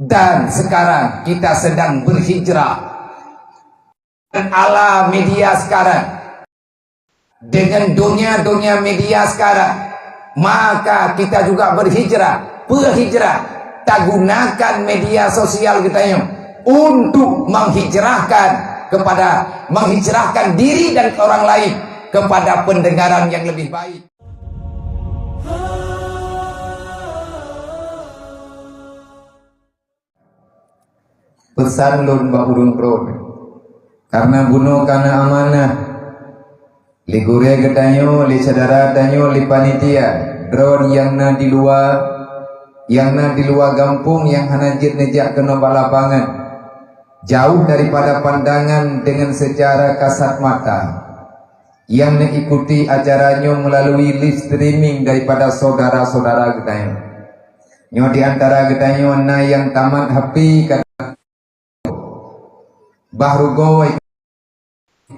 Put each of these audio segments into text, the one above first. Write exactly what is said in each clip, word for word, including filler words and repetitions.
Dan sekarang kita sedang berhijrah. Ala media sekarang, dengan dunia-dunia media sekarang, maka kita juga berhijrah, berhijrah. Tagunakan media sosial kita ini untuk menghijrahkan kepada, menghijrahkan diri dan orang lain kepada pendengaran yang lebih baik. Peusan lôn bak ureuëng droe, karena bunoe kana amanah. Lé gurée geutanyoe, lé syedara tanyoe, lé panitia, droe nyang na di luwa, nyang na di luwa gampông nyang hana jeuet neujak keunoe bak lapangan, jauh daripada pandangan dengan secara kasat mata, nyang neuikuti acara nyoe meulalu live streaming daripada syedara-syedara geutanyoe. Nyoe di antara geutanyoe na nyang tamat H P ka, bah rugoe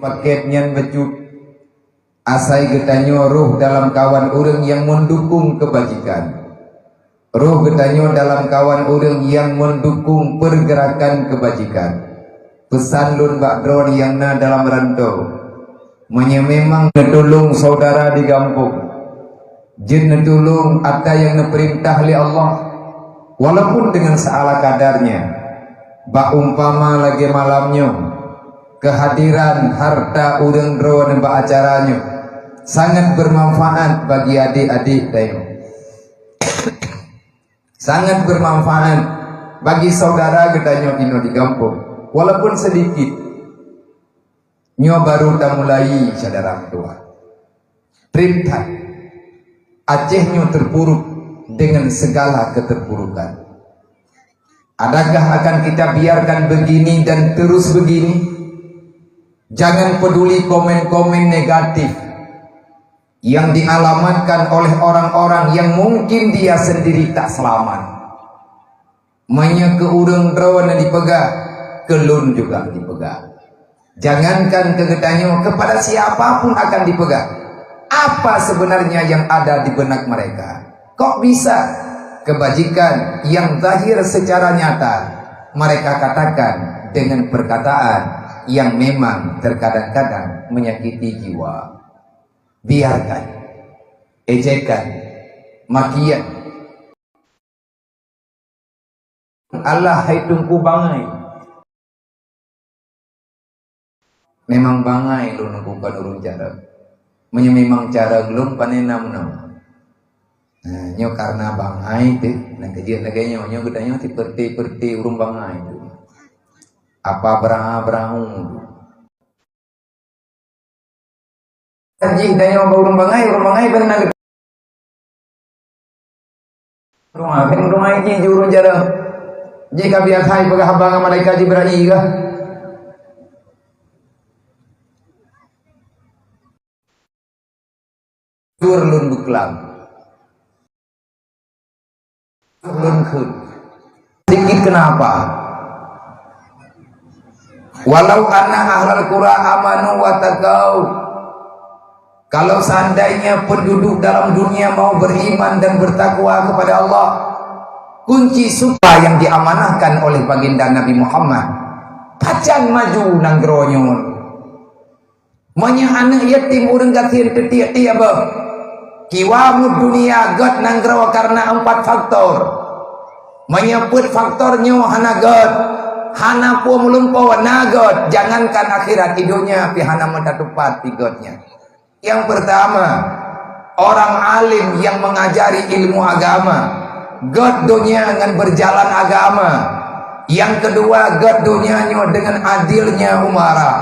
pakét nyan bacut. Asai geutanyoe rhoh dalam kawan ureuëng nyang meudukong keubajikan. Rhoh geutanyoe dalam kawan ureuëng nyang meudukong peurgeurakan keubajikan. Peusan lôn bak droe nyang na dalam rantô, meunyoe memang neutulông syedara di gampông, jeuet neutulông atra nyang neupeurintah lé Allah, walaupun dengan seala kadarnya. Bak umpama lagée malam nyoe, keuhadiran harta ureuëng droe bak acara nyoe sangat beumanfaat bagi adék-adék tanyoe. Sangat beumanfaat bagi syedara geutanyoe inoe di gampông, walaupun seudikit. Nyoe baru tamulai, syedara meutuwah. Treb that. Aceh nyoe teupuruk dengan segala keterpurukan. Adakah akan kita biarkan begini dan terus begini? Jangan peduli komen-komen negatif yang dialamatkan oleh orang-orang yang mungkin dia sendiri tak selamat. Meunyoe keu ureuëng droe neupeugah, keu lôn juga dipeugah. Jangankan keu geutanyoe, kepada siapa pun akan dipeugah. Apa sebenarnya yang ada di benak mereka? Kok bisa kebajikan yang zahir secara nyata mereka katakan dengan perkataan yang memang terkadang-kadang menyakiti jiwa? Biarkan ejekan, makian. Allah hai Teungku bangai. Memang bangai lôn, Teungku, kon ureuëng carông. Meunyoe memang carông lôn, pane na meunoe. Nah, nyoe karena bangai teuh, nyang keujeuet lagée nyoe, nyoe geutanyoe sipeurti-peurti ureuëng bangai teuh. Apa bra-brau teuh. Jih tanyoe bak ureuëng bangai, ureuëng bangai beuna geutanyoe. Rumoh, ureuëng bangai jih, jih ureuëng carông. Jih ka biasa ipeugah haba ngon malaikat Jibrail kah? Tur lôn beuklam. Lôn kheun. Sedikit kenapa? Walau anna ahlal qura amanu wa taqau. Kalau seandainya penduduk dalam dunia mau beriman dan bertakwa kepada Allah, kunci surga yang diamanahkan oleh baginda Nabi Muhammad, pajan maju nanggroe nyoe. Meunyoe aneuëk yatim ureuëng gasien teutiek-tiek beuh, kiwamut dunia gét nanggroe kareuna empat faktor. Meunyoe peuet faktor nyoe hana gét, hana peue meulumpoe na gét, jangankan akhirat, di donya pih hana meutatupat pih gét nyan. Nyang peurtama, orang alim yang mengajari ilmu agama, gét donya ngon beujalan agama. Nyang keudua, gét donya nyoe deungon adilnya umara.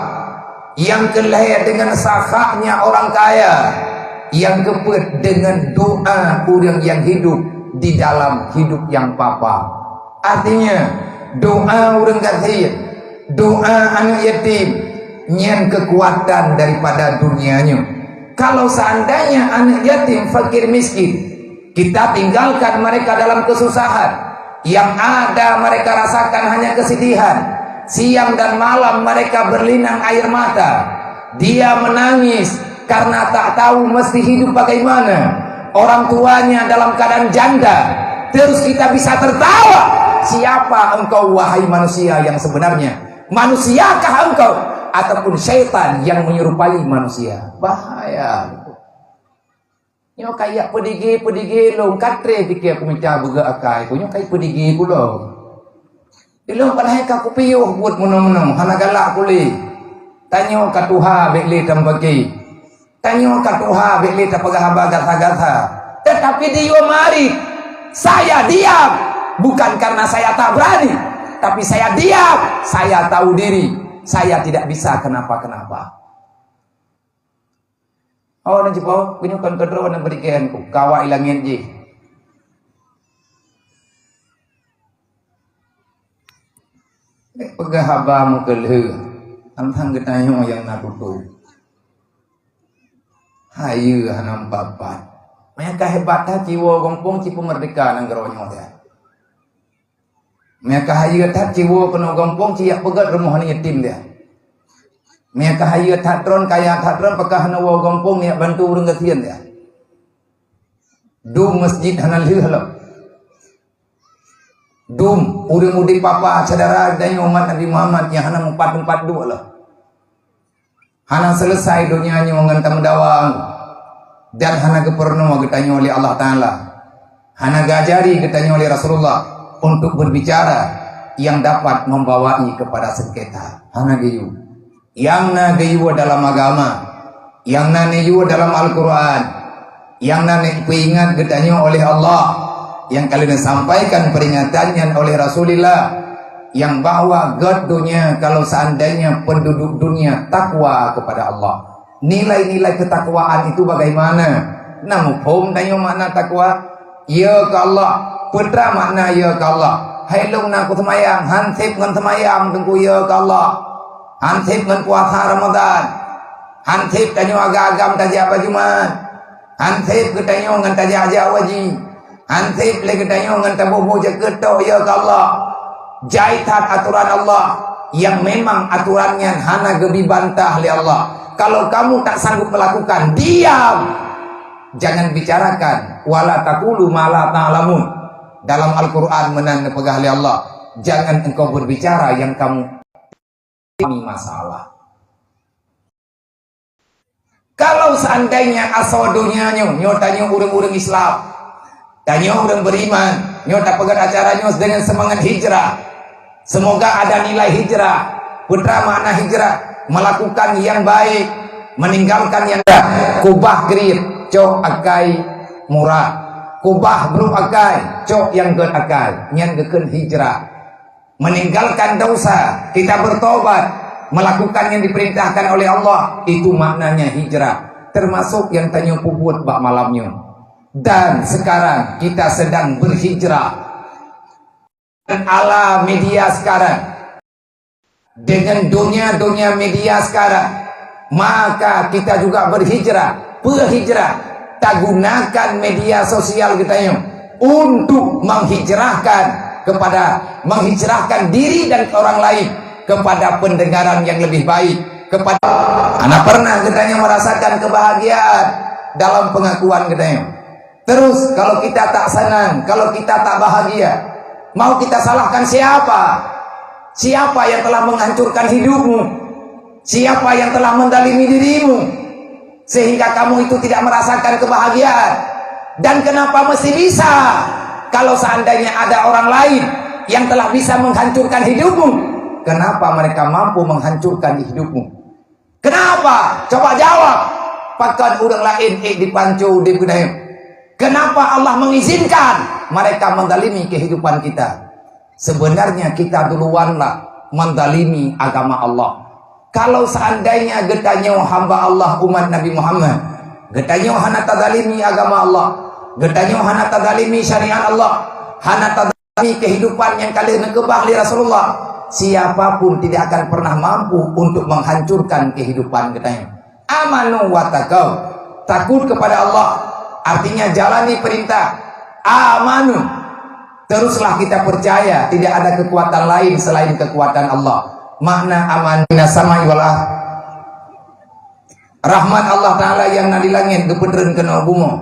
Nyang keulhée deungon sakhanya orang kaya. Nyang keupeuet deungon doa ureuëng nyang hidup di dalam hidup nyang papa. Artinya, doa ureuëng gasien, doa aneuëk yatim, nyan keukuatan daripada dunia nyoe. Kalau seandainya aneuëk yatim fakir miskin, kita tinggalkan mereka dalam kesusahan. Yang ada mereka rasakan hanya kesedihan. Siang dan malam mereka berlinang air mata. Dia menangis karena tak tahu mesti hidup bagaimana. Orang tuanya dalam keadaan janda. Terus kita bisa tertawa. Siapa engkau, wahai manusia yang sebenarnya? Manusiakah engkau ataupun syaitan yang menyerupai manusia? Bahaya. Nyoe ka yak peudige-peudige lôn, ka tré pike kumita beugöt akai ku, nyoe ka peudige ku lôn. Ilôn padahai ka kupiôh buet meunong-meunong, hana galak kulé. Tanyoe ka tuha, bék lé tameupaké. Tanyoe ka tuha, bék lé tapeugah haba gata-gata. Tetapi di yue marit, saya diam. Bukan karena saya tak berani, tapi saya diam. Saya tahu diri. Saya tidak bisa kenapa-kenapa. Oh, na jipo, geunyoe kon keudroe na beudikan ku, kawai langét jih. Peugah haba meukeulheueh, tantang geutanyoe nyang na tutoe. Hayeue hana meupat-pat. Manyang ka hebat that jiwoe gampông, cipeumeurdeka nanggroe nyoe that. Manyang ka hayeue that jiwoe keunoe gampông, ciyak peugét rumoh aneuk yatim that. Manyang ka hayeue that droen, kaya that droen, pakon hana woe gampông, niyak bantu ureuëng gasien that. Dum masjid hana lheueh lom. Dum ureuëng udeb papa syedara geutanyoe umat Nabi Muhammad nyang hana meupat-meupat duek lom. Hana seuleusai donya nyoe ngon tameudawa, dan hana geupeurunoe geutanyoe lé Allah Taala. Hana geuajari geutanyoe lé Rasulullah untuk berbicara yang dapat membawai kepada sengketa. Hana geuyue. Nyang na geuyue dalam agama, nyang na neuyue dalam Al-Quran, nyang na neupeuingat geutanyoe oleh Allah, nyang ka lheueh neusampaikan peringatan nyan oleh Rasulullah, nyang bahwa göt donya kalau seandainya penduduk dunia takwa kepada Allah. Nilai-nilai ketakwaan itu bagaimana? Na muphom tanyoe makna takwa? Ya keu Allah. Peue treuk makna ya keu Allah? Hai lôn na kuseumayang, han seb ngon seumayang Teungku ya keu Allah. Han seb ngon puasa Ramadan. Han seb tanyoe agam-agam tajak bak Jumat. Han seb geutanyoe ngon tajak-jak haji. Han seb lé geutanyoe ngon taboh-boh jakeuet tok ya keu Allah. Jai that atoran Allah nyang memang atoran nyan hana geubri bantah lé Allah. Kalau kamu tak sanggup melakukan, diam. Jangan bicarakan, wala taqulu ma la ta'lamun. Dalam Al-Quran meunan neupeugah lé Allah, jangan engkau berbicara yang kamu ini masalah. Kalau seandainya asoe donya nyoe, nyoe tanyoe ureuëng-ureuëng Islam, tanyoe ureuëng beriman, nyoe tapeugét acara nyoe dengan semangat hijrah. Semoga ada nilai hijrah. Peue treuk makna hijrah? Melakukan yang baik, meninggalkan yang, kubah kriet, cok akai murah. Kubah brôk akai, cok nyang göt akai. Nyan geukheun hijrah. Meninggalkan dosa, kita bertobat, melakukan yang diperintahkan oleh Allah, itu maknanya hijrah. Termasuk nyang tanyoe peubuet bak malam nyoe. Dan sekarang kita sedang berhijrah. Ala media sekarang, dengan donya-donya media sekarang, maka kita juga berhijrah, berhijrah. Tagunakan media sosial geutanyoe untuk menghijrahkan kepada, menghijrahkan diri dan orang lain kepada pendengaran yang lebih baik, kepada, hana pernah geutanyoe merasakan kebahagiaan dalam pengakuan geutanyoe. Terus, kalau kita tak senang, kalau kita tak bahagia, mau kita salahkan siapa? Siapa yang telah menghancurkan hidupmu? Siapa yang telah mendalimi dirimu sehingga kamu itu tidak merasakan kebahagiaan? Dan kenapa mesti bisa? Kalau seandainya ada orang lain yang telah bisa menghancurkan hidupmu, kenapa mereka mampu menghancurkan hidupmu? Kenapa? Coba jawab. Pakon ureuëng laén ék jipanco udeb geutanyoe? Kenapa Allah mengizinkan mereka mendalimi kehidupan kita? Sebenarnya kita duluanlah mendalimi agama Allah. Kalau seandainya geutanyoe hamba Allah, umat Nabi Muhammad, geutanyoe hana tadalimi agama Allah, geutanyoe hana tadalimi syariat Allah, hana tadalimi kehidupan nyang ka lheueh neukeubah lé Rasulullah, siapa pun tidak akan pernah mampu untuk menghancurkan kehidupan geutanyoe. Amanu wa taqau, takut kepada Allah, artinya jalani perintah. Amanu, teruslah kita percaya tidak ada kekuatan lain selain kekuatan Allah. Makna amanu, minas sama'i wal ardh. Rahmat Allah Taala nyang na di langét geupeutreun keunoe bumoe.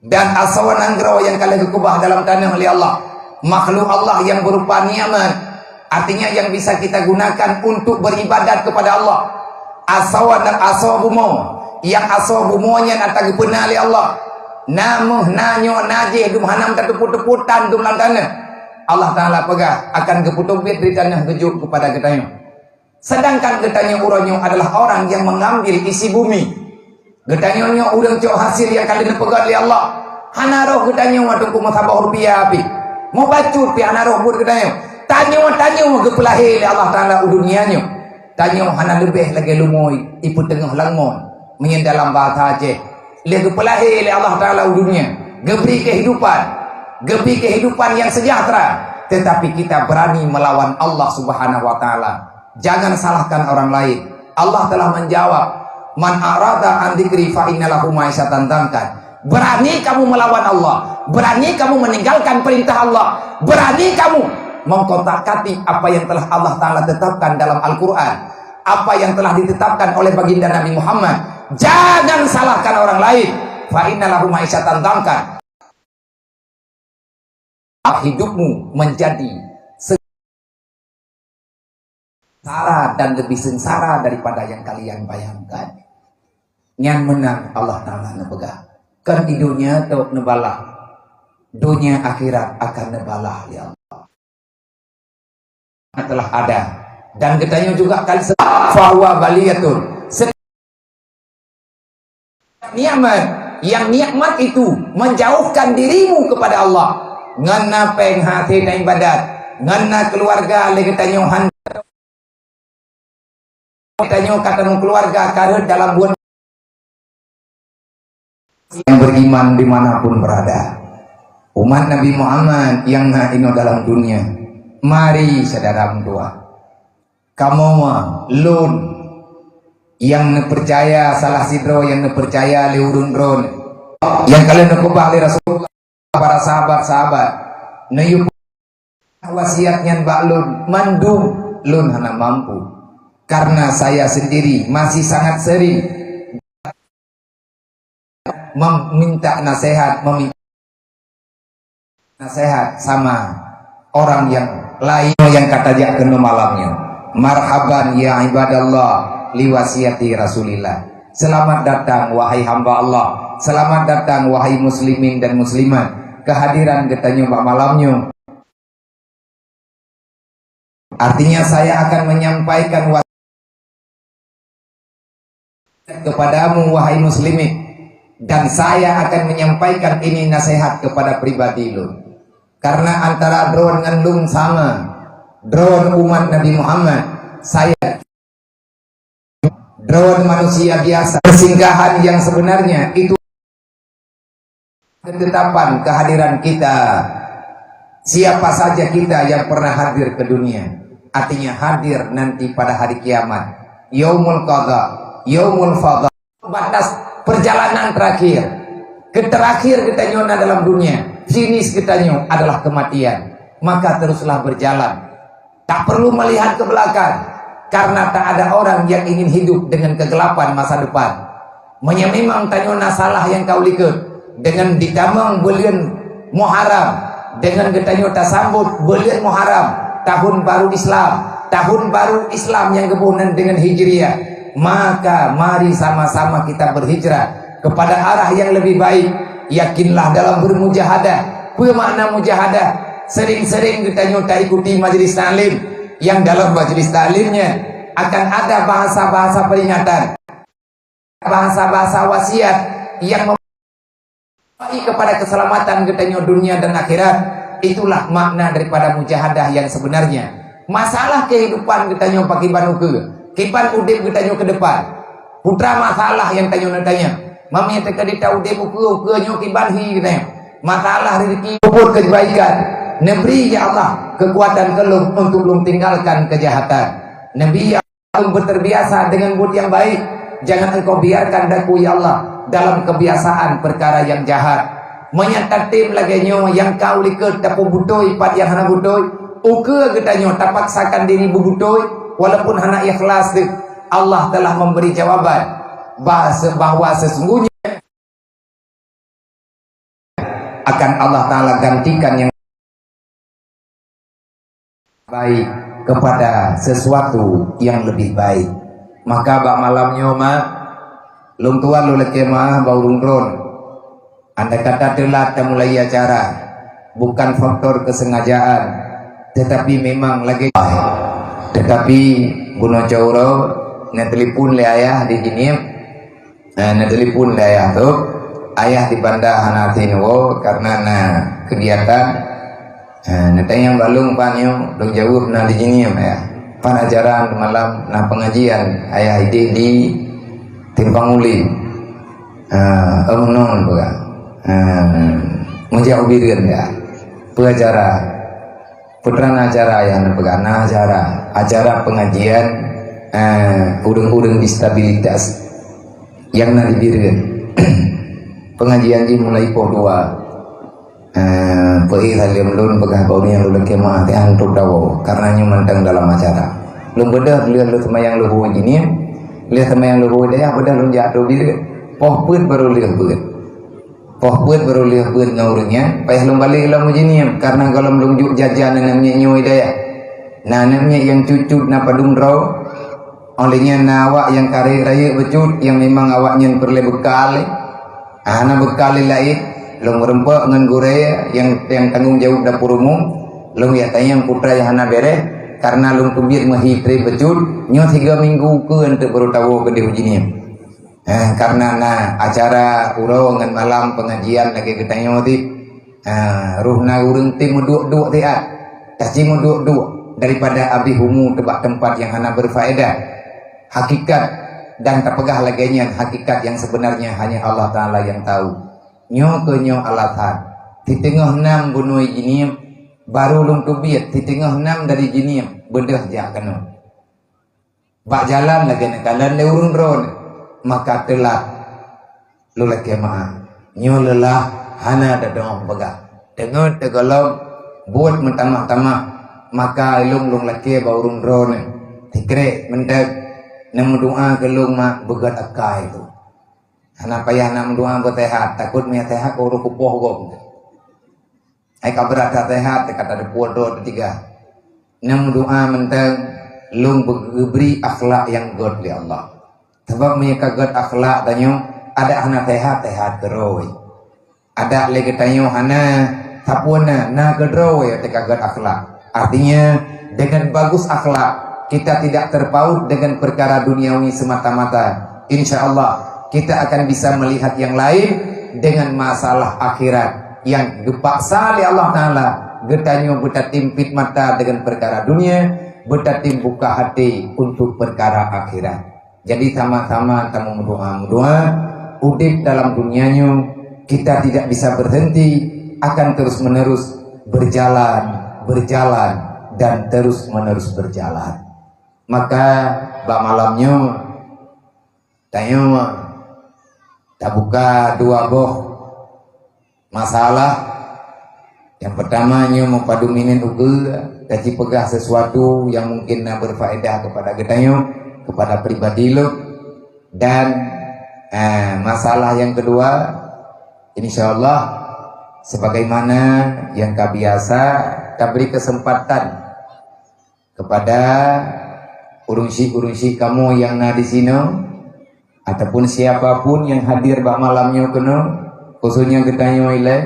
Dan asoe nanggroe nyang ka lheueh geukeubah dalam tanoh lé Allah. Makhluk Allah yang berupa nikmat, artinya yang bisa kita gunakan untuk beribadat kepada Allah. Asoe dan asoe bumoe, nyang asoe bumoe nyan ata geupeuna lé Allah. Na méuh, na nyoe, na jéh, dum hana tateupeue-teupeue tan dum lam tanoh. Allah Taala peugah akan geupeuteubiet di tanoh geujok kepada geutanyoe. Sedangkan geutanyoe uroe nyoe adalah orang yang mengambil isi bumi. Geutanyoe nyoe ureuëng cok hasil nyang ka lheueh neupeugét lé Allah. Hana roh geutanyoe teungku meusaboh rupiah pih. Meubacut pih hana roh buet geutanyoe. Tanyoe, tanyoe geupeulahé lé Allah Taala u dunia nyoe. Tanyoe hana leubeh lagée lumoe ipeuteungoh lam mon. Meunyoe dalam bahasa Aceh, lé geupeulahé lé Allah Taala u dunia, geubri kehidupan, geubri kehidupan yang sejahtera, tetapi kita berani melawan Allah Subhanahu wa Taala. Jangan salahkan orang lain. Allah telah menjawab, "Man a'rada an dzikri fa inna lahu ma'isyatan dhankan." Berani kamu melawan Allah, berani kamu meninggalkan perintah Allah, berani kamu mengkotak-katik apa yang telah Allah Taala tetapkan dalam Al-Quran, apa yang telah ditetapkan oleh baginda Nabi Muhammad. Jangan salahkan orang lain. Fa inna lahu ma'isyatan dhankan. Hidupmu menjadi sengsara dan lebih sengsara daripada yang kalian bayangkan. Nyan meunan Allah Taala neupeugah. Kan di dunia tu neubalah, dunia akhirat akan neubalah, ya Allah. Telah ada. Dan geutanyoe juga kali se-, fahuwa baliyatun. Se-, nikmat, yang nikmat itu menjauhkan dirimu kepada Allah. Ngon na péng hase na ibadat, ngon na keluarga lé geutanyoe han tanyoe ka tameukeuluwarga ka rhot dalam buet yang beriman dimanapun berada. Umat Nabi Muhammad yang na inoe dalam dunia, mari syedara meutuah. Kamoe lôn nyang neupeucaya, salah sidroe nyang neupeucaya lé ureuëng droe nyang ka lheueh neukeubah lé Rasulullah, para sahabat-sahabat, neuyue wasiat nyan bak lôn, mandum lôn hana mampu, karena saya sendiri masih sangat sering meminta nasihat, meminta nasihat sama orang yang lain yang ka tajak keunoe malam nyoe. Marhaban ya ibadallah li wasiati Rasulillah. Selamat datang wahai hamba Allah, selamat datang wahai muslimin dan muslimat, kehadiran geutanyoe bak malam nyoe. Artinya, saya akan menyampaikan wasiat kepadamu, wahai muslimin, dan saya akan menyampaikan ini nasihat kepada pribadi lôn. Karena antara droe ngon lôn sama, droe umat Nabi Muhammad, saya droe manusia biasa. Persingkahan yang sebenarnya itu ketetapan kehadiran kita. Siapa saja kita yang pernah hadir ke dunia, artinya hadir nanti pada hari kiamat. Yaumul qada, yaumul fadha. Batas perjalanan terakhir. Keterakhir geutanyoe na dalam dunia, finish geutanyoe adalah kematian. Maka teruslah berjalan. Tak perlu melihat ke belakang, karena tak ada orang yang ingin hidup dengan kegelapan masa depan. Meunyoe memang tanyoe na salah nyang ka u likot, dengan ditamong buleuen Muharram, dengan geutanyoe tasambot buleuen Muharram, tahun baru Islam, tahun baru Islam nyang geuboh nan dengan Hijriah, maka mari sama-sama kita berhijrah kepada arah yang lebih baik. Yakinlah dalam bermujahadah. Peue makna mujahadah? Sering-sering geutanyoe taikuti majelis taklim, yang dalam majelis taklim nyan akan ada bahasa-bahasa peringatan, bahasa-bahasa wasiat yang mem-, kepada keselamatan geutanyoe dunia dan akhirat. Itulah makna daripada mujahadah yang sebenarnya. Masalah kehidupan geutanyoe pakriban ukeue, kiban udeb geutanyoe ke depan. Putra masalah nyang tanyoe neutanyong. Mami teuka di ta udeb ukeue-ukeue nyoe kiban hi geutanyoe. Masalah rezeki, peubuet kebaikan, neubri, ya Allah, kekuatan keu lôn untuk lôn tinggalkan kejahatan. Neubri, ya Allah, lôn beuterbiasa dengan buet nyang baik. Jangan Engkau biarkan daku, ya Allah, dalam kebiasaan perkara yang jahat. Meunyoe tatem lagée nyoe nyang ka u likot tapeubutôi pat nyang hana butôi, ukeue geutanyoe tapaksakan diri beubutôi, walaupun hana ikhlas deuh, Allah telah memberi jawaban bahwa bahwa sesungguhnya akan Allah Taala gantikan yang baik kepada sesuatu yang lebih baik. Maka bak malam nyoe ma, lôn tuan lôn lakée meu'ah bak ureuëng droen. Andai kata teulat tamulai acara, bukan faktor kesengajaan, tetapi memang lagée, tetapi bunoe cot uroe neutelepon lé ayah di Jeunieb. Nah, neutelepon lé ayah tu, ayah di Banda hana até neuwoe karena na kegiatan. Nah, neutanyong bak lôn, "Pat nyoe?" Lôn jaweueb, "Na di Jeunieb, ayah." "Pat acara malam?" "Na pengajian, ayah, ideh di Simpang Uli." "Ah, oh non," peugah. Ah, meujak u Bireuen, ya. Peue acara? Peue treuk na acara nyang neupeugah? Na acara, acara pengajian, eh, ureuëng-ureuëng disabilitas nyang na di Bireuen. Pengajian jih mulai poh dua. Eh, peuék saleuem lôn peugah bak ureuëng nyang lôn lakée meu'ah, teuh han trok dawoe, karena nyoe mantong dalam acara. Lôn beudôh lheueh lôn seumayang leuhô Jeunieb, lheueh seumayang leuhô dayah beudôh lôn jak ateueh Bireuen. Poh peuet barô lheueh beuet. Poh peuet barô lheueh beuet ngon ureuëng nyan, payah lôn balek lom u Jeunieb, karena gohlom lôn jok jajan aneuk miet nyoe dayah. Na aneuk miet nyang cut-cut na padum droe, óh lheueh nyan na awak nyang karek rayeuk bacut nyang memang awak nyan peureulée beukal. Ah, hana beukal laén, lôn meurumpok ngon gurée nyang, nyang tanggong jaweueb dapur umum, lôn jak tanyong putra nyang hana béréh, karena lôn teubiet meuhi trép bacut, nyoe tiga minggu ukeue eunteuk barô tawoe keudeh u Jeunieb. Eh, karena na acara uroe ngon malam pengajian lagée geutanyoe teuh. Eh, roh na ureuëng teuh meuduek-duek siat, taci meuduek-duek daripada abéh umu teuh bak teumpat nyang hana berfaedah. Hakikat dan tapeugah lagée nyan, hakikat yang sebenarnya hanya Allah Taala yang tahu. Nyoe keuh nyoe alasan. Siteungoh nam bunoe Jeunieb, barô lôn teubiet, siteungoh nam dari Jeunieb, beudôh jak keunoe. Bak jalan lagée neukalon lé ureuëng droen, maka teulat. Lôn lakée meu'ah. Nyoe leulah hana dadong peugah. Deungon teugohlom buet meutamah-tamah, maka ilong lôn lakée bak ureuëng droen. Sikrek mantong, neumeudoá keu lôn mak beugét akai tu. Hana payah na meudoá beuseuhat, takot meunyo seuhat keu ureuëng kupoh gob. Hai ka brat that seuhat, ka tadeupue droe teutigah. Neumeudoá mantong, lôn beu-, geubri akhlak nyang gét lé Allah. Sabab meunyo ka gét akhlak tanyoe, adak hana seuhat, seuhat keudroe. Adak lé geutanyoe hana, sapeue na, na keudroe teuka gét akhlak. Artinya, dengan bagus akhlak, kita tidak terpaut dengan perkara duniawi semata-mata. Insya Allah, kita akan bisa melihat yang lain dengan masalah akhirat yang geupaksa lé Allah Taala geutanyoe beutatimpit mata dengan perkara dunia, beutatim buka hati untuk perkara akhirat. Jadi sama-sama tameudoá-meudoá, udeb dalam dunia nyoe kita tidak bisa berhenti, akan terus-menerus berjalan, berjalan, dan terus-menerus berjalan. Maka bak malam nyoe tanyoe tabuka dua boh masalah. Yang pertama nyoe meupadum ingat ukeue, taci peugah sesuatu yang mungkin na berfaedah kepada geutanyoe, kepada pribadi lôn. Dan, eh, masalah yang kedua, insya Allah, sebagaimana yang ka biasa, tabri kesempatan kepada ureuëng syik-ureuëng syik kamoe nyang na di sinoe, ataupun siapa pun nyang hadir bak malam nyoe keunoe, khususnya geutanyoe ilée,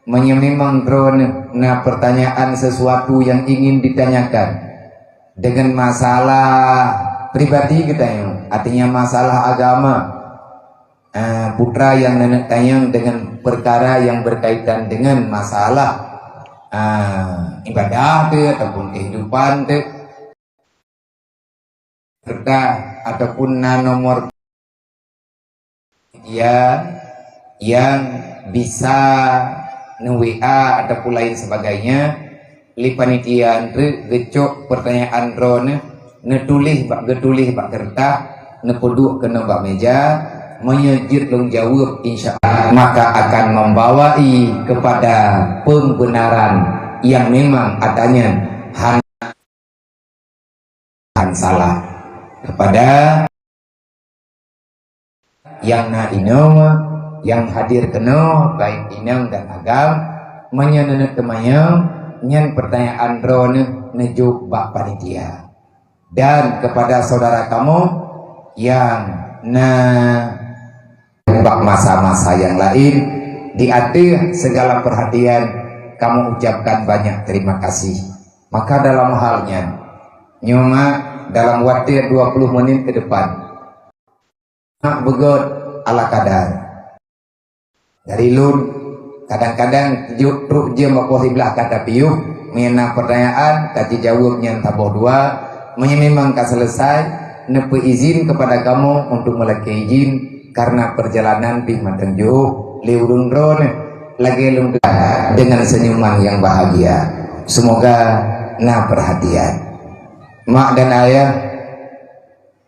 meunyoe memang droeneuh na pertanyaan sesuatu yang ingin ditanyakan dengan masalah pribadi geutanyoe, artinya masalah agama, eh, putra nyang neuneuk tanyong dengan perkara yang berkaitan dengan masalah, eh, ibadah teuh ataupun kehidupan teuh, serta ataupun na nomor dia yang bisa neu-W A ataupun lain sebagainya, lé panitia nteuk geucok pertanyaan droeneuh, neutuléh bak, geutuléh bak keureutah, neupeuduek keunoe bak meja, meunyoe jeuet lôn jaweueb, insya Allah, maka akan membawai kepada pembenaran yang memang atanyan hana salah. Kepada nyang na inong, nyang hadir keunoe, baik inong dan agam, meunyoe neuneuk teumanyong, nyan pertanyaan droeneuh Neujuk bak panitia dan kepada saudara kamoe nyang na bak masa-masa nyang laén, di ateueh segala perhatian, kamoe ucapkan banyak terima kasih. Maka dalam hal nyan, nyoe mak, dalam watèe dua puluh menit ke depan, mak, beugöt ala kadar. Dari lôn, kadang-kadang juk trok jeuem bak poh siblaih ka tapiôh, meunyo na pertanyaan ka jijaweueb nyan saboh dua, meunyo memang ka selesai, neupeuizin kepada kamoe untuk meulakèe izin karena perjalanan pih mantong jiôh lé ureueng droeneuh, lagèe lôn dengan senyuman yang bahagia. Semoga na perhatian. Mak dan ayah,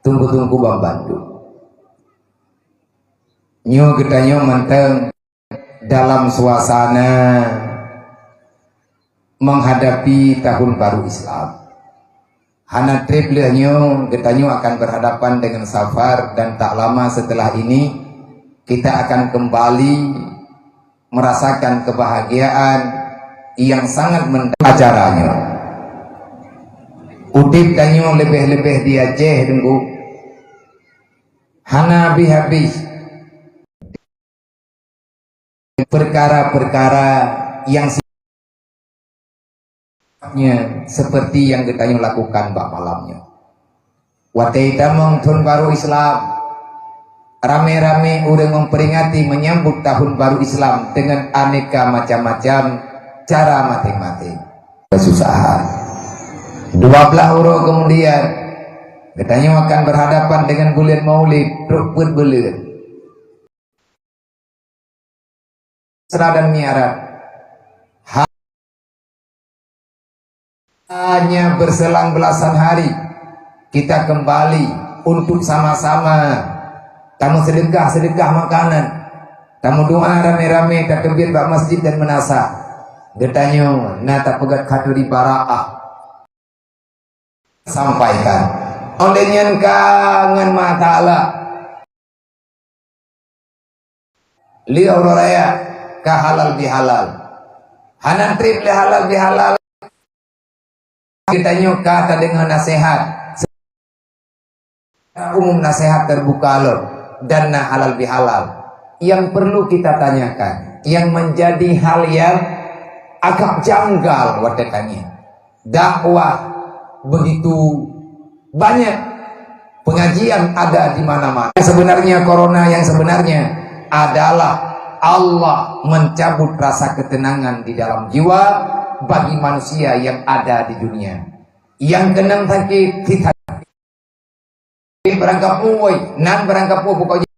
teungku-teungku bantu. Nyoe geutanyoe mantong dalam suasana menghadapi tahun baru Islam. Hana trép lheueh nyoe geutanyoe akan berhadapan dengan Safar, dan tak lama setelah ini kita akan kembali merasakan kebahagiaan yang sangat mendalam acaranya. Udép tanyoe leubeh-leubeh di Aceh, Teungku, hana habéh-habéh perkara-perkara yang sifatnya seperti yang geutanyoe lakukan bak malam nyoe. Watèe tamong thôn baru Islam, ramé-ramé ureueng memperingati menyambut tahun baru Islam dengan aneka macam-macam cara maté-maté. Kesusahan. Dua belas uroe kemudian, geutanyoe akan berhadapan dengan buleuen Maulid, trok peuet buleuen. Isra dan Mi'raj. Ha-, hanya berselang belasan hari, kita kembali untuk sama-sama tameusedekah-sedekah makanan, tameudoa ramé-ramé, tateubiet bak masjid dan meunasah. Geutanyoe na tapeugöt khanuri baraah. Sampaikan. Óh lheueh nyan ka ngon mata Allah. Lheueh uroe raya ka halal bihalal. Hana trép lé halal bihalal. Geutanyoe ka tadeungoe naseuhat. Umum naseuhat terbuka lom dan na halal bihalal. Yang perlu kita tanyakan, yang menjadi hal yang agak janggal watèe tangieng. Dakwah begitu banyak, pengajian ada di mana-mana. Sebenarnya corona yang sebenarnya adalah Allah mencabut rasa ketenangan di dalam jiwa bagi manusia yang ada di dunia. Nyang keunong sakét, sit sakét. Barangkapeue, nan barangkapeue pokoknya.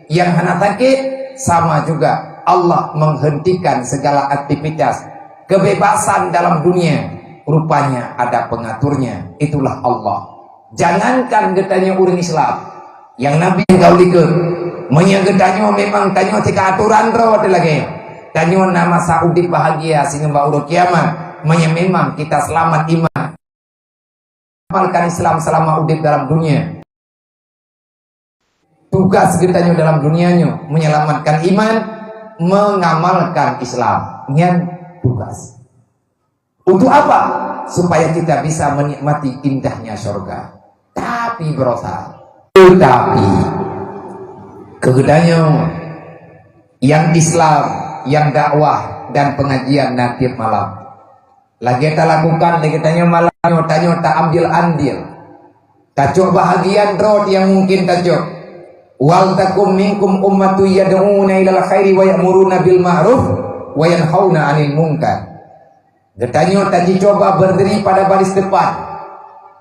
Nyang hana sakét, sama juga Allah menghentikan segala aktivitas kebebasan dalam dunia. Rupanya ada pengaturnya, itulah Allah. Jangankan geutanyoe ureueng Islam, nyang Nabi gaul ikot, meunyoe geutanyoe memang tanyoe tika aturan droe teuh lagèe, tanyoe na masa udép bahagia singoh bak uroe kiamat, meunyoe memang kita selamat iman. Amalkan Islam selama udép dalam dunia. Tugas geutanyoe dalam dunia nyoe menyelamatkan iman, mengamalkan Islam. Nyan tugas. Untuk apa? Supaya kita bisa menikmati indahnya surga. Tapi berusaha. Tetapi keu geutanyoe nyang Islam, nyang dakwah dan pengajian na tiep malam. Lagèe talakukan lé geutanyoe malam nyoe, tanyoe taambil andil. Tacok bahagian droe nyang mungkin tacok. "Wal takum minkum ummatun yad'una ilal khairi wa ya'muruna bil ma'ruf wa yanhauna 'anil munkar." Geutanyoe tajicoba berdiri pada baris depan.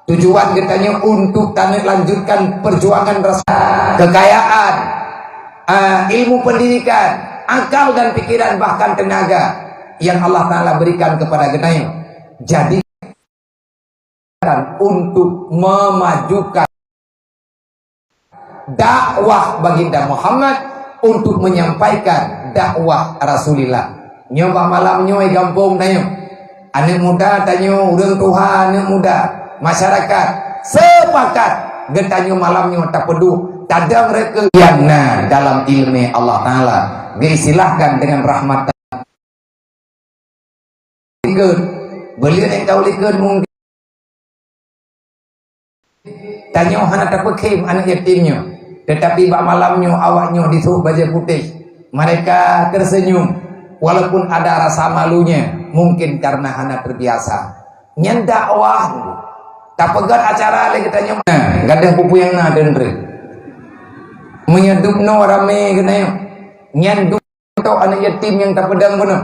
Tujuan geutanyoe untuk taneuk lanjutkan perjuangan rasa kekayaan, ah, ilmu pendidikan, akal dan pikiran, bahkan tenaga yang Allah Ta'ala berikan kepada geutanyoe. Jadi, untuk memajukan dakwah Baginda Muhammad, untuk menyampaikan dakwah Rasulillah. Nyoe bak malam nyoe gampông tanyoe. Aneuk muda tanyoe, ureueng tuha, aneuk muda, masyarakat, sepakat geutanyoe malam nyoe tapeuduek tadong reukeu nyang na dalam ileumèe Allah Ta'ala. Geuistilahkan dengan rahmat. Ikot, Beulian nyang ka ulikon mungken tanyoe hana tapeukhém aneuk yatim nyoe, teutapi bak malam nyoe awak nyoe disôk bajée putéh. Mereka tersenyum, walaupun ada rasa malunya, mungkin karena hana terbiasa. Nyan dakwah. Tapeugét acara lé geutanyoe. Nah, gadôh peue-peue nyang na deunre. Meunyoe dubnoe ramé geutanyoe, nyan dubnoe aneuk yatim nyang tapeudong bunoe.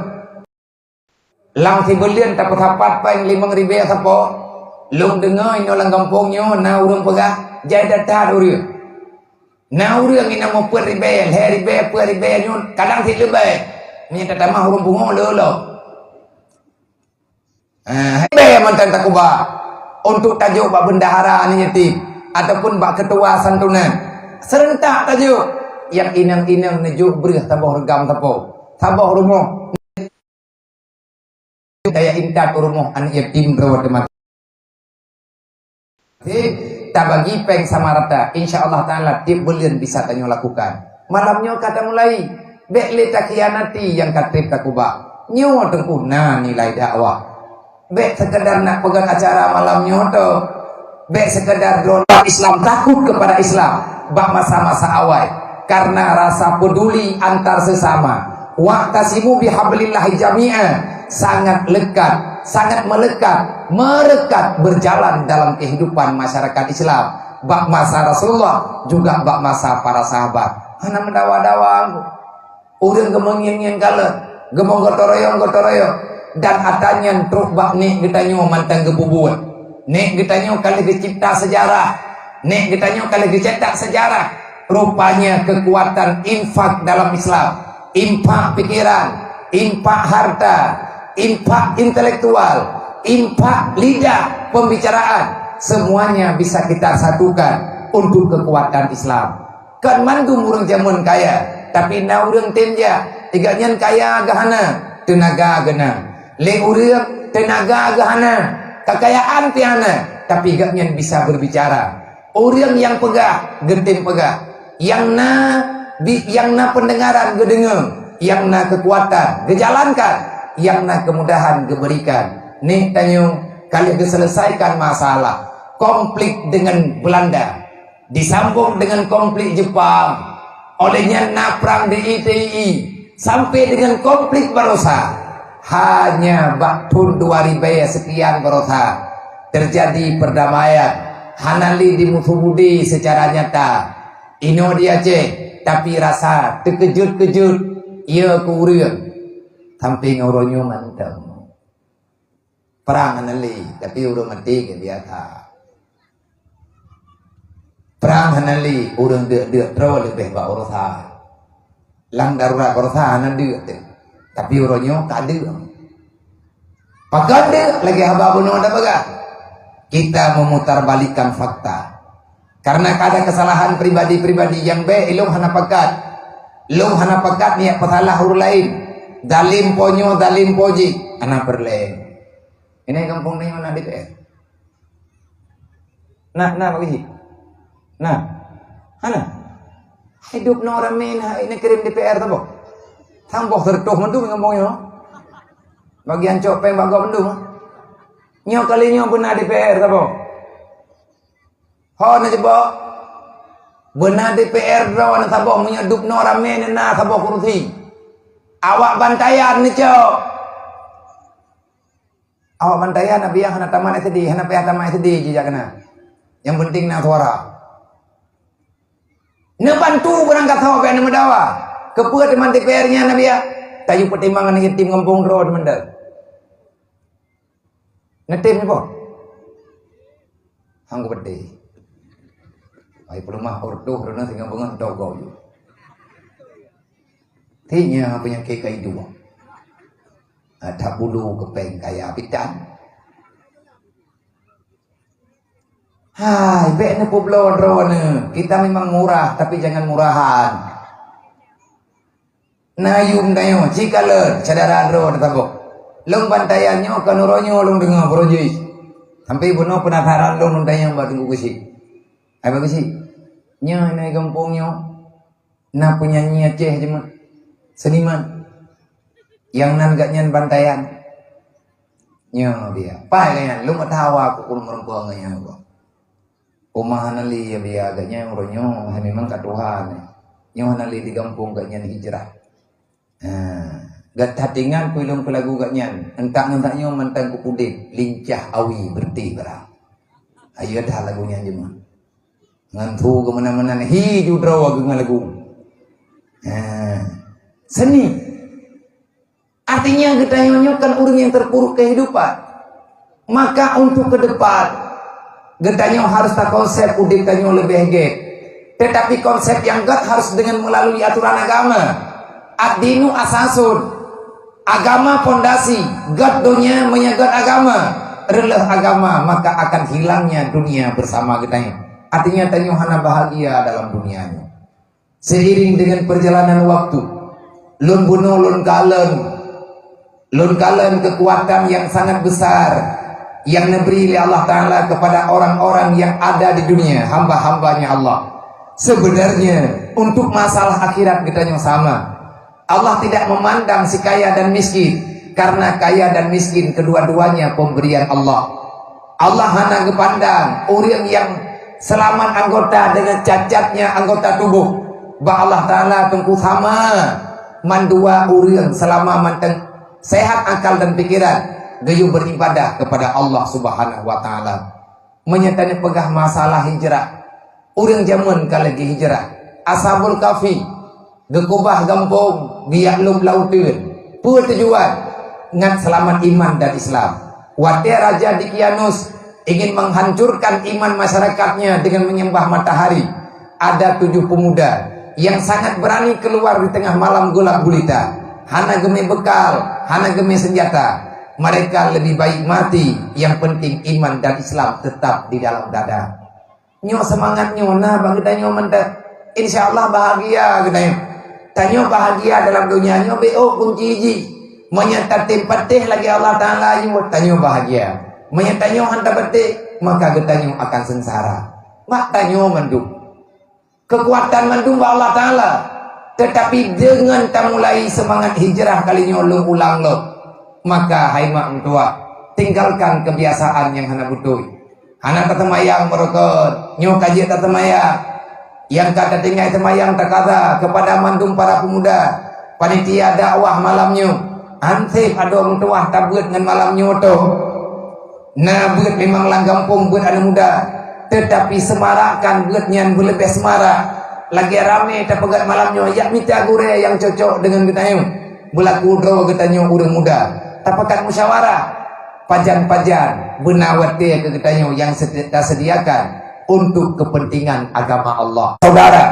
Lam sibeuleuen tapeusapat péng limong ribée sapo. Lôn deungoe inoe lam gampông nyoe na ureuëng peugah, jai that-that ureuëng. Na ureuëng inong meupeuet ribée, lhée ribée, peuet ribée nyoe, kadang cit leubeh. Nyan tatamah ureuëng pungo lolo. Ah, ribée mantong takuba untuk tajok bak bendahara aneuk yatim ataupun bak ketua santunan. Serentak tajok. Nyang inong-inong neujok breueh saboh reugam sapo, saboh rumoh. Daya intat u rumoh aneuk yatim droe teuma. Tabagi péng sama rata, insya Allah Taala tieb buleuen bisa tanyoe lakukan. Malam nyoe ka tamulai, bék lé takhianati nyang ka treb takuba. Nyoe teungku na nilai dakwah. Bék sekedar nak peugah acara malam nyoe to. Bék sekedar droe Islam takut kepada Islam bak masa-masa awai karena rasa peduli antar sesama. Wa'tasimu bihablillahi jami'a, sangat lekat, sangat melekat, merekat berjalan dalam kehidupan masyarakat Islam. Bak masa Rasulullah juga bak masa para sahabat. Hana meudawa-dawa. Ureuëng geumeungieng-ngieng kalon, geumeugoto royong-goto royong, dan atra nyan trok bak nek geutanyoe mantong geupeubuet. Nek geutanyoe ka lheueh geucipta sejarah, nek geutanyoe ka lheueh geucetak sejarah. Rupanya kekuatan infak dalam Islam, infak pikiran, infak harta, infak intelektual, infak lidah, pembicaraan, semuanya bisa kita satukan untuk kekuatan Islam. Kon mandum ureuëng jameun kaya, tapi na ureuëng tem jak, gobnyan kaya geuhana, teunaga geuh na. Lé ureuëng teunaga geuh hana, keukayaan pih hana, tapi gobnyan bisa berbicara. Ureuëng nyang peugah, geutem peugah. Nyang na bi-, nyang na pendengaran geudeungoe, nyang na kekuatan geujalankan, nyang na kemudahan geuberikan. Nek tanyoe ka lheueh geuselesaikan masalah konflik dengan Belanda. Disambung dengan konflik Jepang. Oleh nyan na prang di I T I sampai dengan konflik barosa. Hanya bak thon dua ribée sekian barosa terjadi perdamaian. Hana lé dimusuh-budi secara nyata. Inoe di Aceh, tapi rasa teukeujot-keujot, iya keu ureuëng. Sampai ngon uroe nyoe mantong. Prang hana lé, tapi ureuëng maté ka biasa. Prang hana lé, ureuëng deuk-deuk droe leubeh bak urosa. Lam darurat urosa hana deuk teuh, tapi uroe nyoe ka deuk. Pakon deuk lagée haba bunoe tapeugah? Kita memutarbalikkan fakta. Karena ada kesalahan pribadi-pribadi nyang bék ilong hana pakat. Long hana pakat niyak peusalah ureuëng laén. Zalim po nyoe, zalim po jih, hana peureulée. Ini gampông tanyoe na D P R. Nah, nah bagi. Nah. Hana. Hidup no ramé na, ini kirim D P R saboh. Saboh sertoh mandum gampông nyoe. Bagi ancok péng bak gob mandum. Nyoe kali nyoe beuna D P R saboh. Ho na jebok. Beuna D P R droe na saboh meunyoe dubnoe ramé na saboh kursi. Awak bantaian neucok. Awak bantaian Nabi hana tamat S D, hana payah tamat S D jijak keunan. Yang penting na suara. Neubantu barangkasoe bèk neumeudawa. Keupeue teuma D P R nyan Nabi? Tayue peutimang aneuk yatim gampông droe teuma. Neutem nyoe po? Hang kupeudeh. Ai peuleumah ortoh droeneuh singoh beungoh toh gob yue. Tinya peunyakét keu iduek. Ada bulu kepeng kaya pitan. Hai, bèk neupeubloe droeneuh. Kita memang murah, tapi jangan murahan. Na yum tanyoe, cikalon syedara droe teutabok. Lôn bantaian nyoe ka neuroe nyoe lôn deungoe projek. Sampai bunoe penasaran lôn, lôn tanyong bak Teungku Geuchik. Hai Bak Geuchik, nyoe na gampông nyoe na peunyanyi Aceh jeumeuet, seniman. Nyang nan gobnyan bantaian. Nyoe dia. Pai nyan, lôn meuteumé aku kureueng meureumpok ngon nyan, Bang. Uma hana lé ya biya geuh nyan uroe nyoe, hai memang ka tuha nyan. Nyoe hana lé di gampông geuh nyan hijrah. Ha, gata ingat peue lôn peulagu geuh nyan, entak ngon tanyoe mantong ku udeb, lincah awi beureuti bara. Ayo dah lagu nyan jeumah. Ngon thu keu meunan-meunan, hi ju droe geuh ngon lagu. Ha, seni. Artinya geutanyoe nyoe kan ureuëng yang terpuruk kehidupan. Maka untuk ke depan, geutanyoe harus takonsep udeb tanyoe leubeh gét. Tetapi konsep nyang gét harus dengan melalui aturan agama. Ad-dinu asasun. Agama pondasi, gét donya meunyoe gét agama. Reuloh agama, maka akan hilangnya dunia bersama geutanyoe. Artinya tanyoe hana bahagia dalam dunia nyoe. Seiring dengan perjalanan waktu, lôn bunoe lôn kalon, lôn kalon kekuatan yang sangat besar yang diberi oleh Allah Ta'ala kepada orang-orang yang ada di dunia, hamba-hambanya Allah. Sebenarnya, untuk masalah akhirat geutanyoe sama. Allah tidak memandang si kaya dan miskin, karena kaya dan miskin kedua-duanya pemberian Allah. Allah hana geupandang ureuëng nyang seulamat anggota deungon cacatnya anggota tuboh. Bak Allah Ta'ala teungku sama mandua ureuëng seulama mantong sehat akal dan pikiran, geuyue beribadah kepada Allah Subhanahu wa Ta'ala. Meunyoe tanyoe peugah masalah hijrah, ureuëng jameun ka lagée hijrah. Ashabul Kahfi, geukubah gampông, geujak lom lam uteuen. Peue tujuan? Ngat seulamat iman dan Islam. Watée Raja Dikianus ingin menghancurkan iman masyarakatnya dengan menyembah matahari, ada tujuh pemuda yang sangat berani keluar di tengah malam gelap gulita. Hana geumé bekal, hana geumé senjata. Mereka lebih baik mati, yang penting iman dan Islam tetap di dalam dada. Nyoe seumangat nyoe na bak geutanyoe mantong. Insya Allah bahagia geutanyoe. Tanyoe bahagia dalam donya nyoe beu kunci jih. Meunyoe tatem patéh lagée Allah Ta'ala yue, tanyoe bahagia. Meunyoe tanyoe hana tapatéh, maka geutanyoe akan seungsara. Bak tanyoe mandum. Kekuatan mandum bak Allah Ta'ala. Tetapi deungon tamulai seumangat hijrah kali nyoe lôn ulang lom. Maka hai mak meutuwah, tinggalkan kebiasaan nyang hana beutôi. Hana tateumayang meurokon, nyoe ka jeuet tateumayang. Nyang ka tatinggai teumayang takaza kepada mandum para pemuda, panitia dakwah malam nyoe. Anseb adoe meutuwah tabeuet ngon malam nyoe toh. Na beuet memang lam gampông beuet aneuk muda, tetapi semarakkan beuet nyan beuleubeh semarak. Lagée ramé tapeugét malam nyoe, jak mita gurée nyang cocok deungon geutanyoe. Beulaku droe geutanyoe ureuëng muda, tapakat musyawarah. Pajan-pajan beuna watée keu geutanyoe nyang sedi-, tasediakan untuk kepentingan agama Allah. Saudara,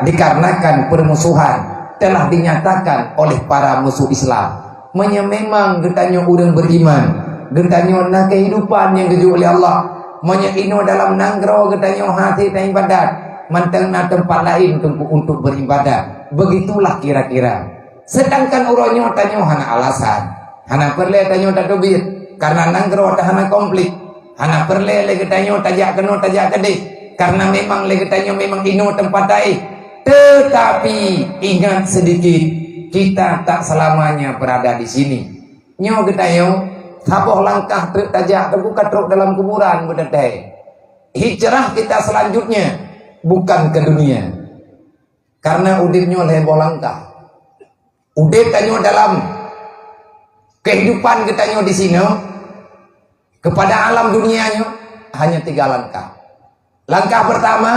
dikarenakan permusuhan telah dinyatakan oleh para musuh Islam. Meunyoe memang geutanyoe ureuëng beriman, geutanyoe na kehidupan nyang geujok lé Allah. Meunyoe inoe dalam nanggroe geutanyoe hase taibadat, mantong na teumpat laén teungku untuk beribadat. Begitulah kira-kira. Sedangkan uroe nyoe tanyoe hana alasan, hana peureulée tanyoe tateubiet, kareuna nanggroe ta hana konflik. Hana peureulée lé geutanyoe tajak keunoe tajak keudeh, kareuna memang lé geutanyoe memang inoe teumpat taéh. Tetapi ingat sedikit, kita tak selamanya berada di sini. Nyoe geutanyoe saboh langkah treuk tajak teungku ka trok dalam kuburan beuteutai. Hijrah kita selanjutnya bukan ke dunia. Karena udeb nyoe lhée boh langkah. Udeb tanyoe dalam kehidupan geutanyoe di sinoe, kepada alam dunia nyoe, hanya tiga langkah. Langkah pertama,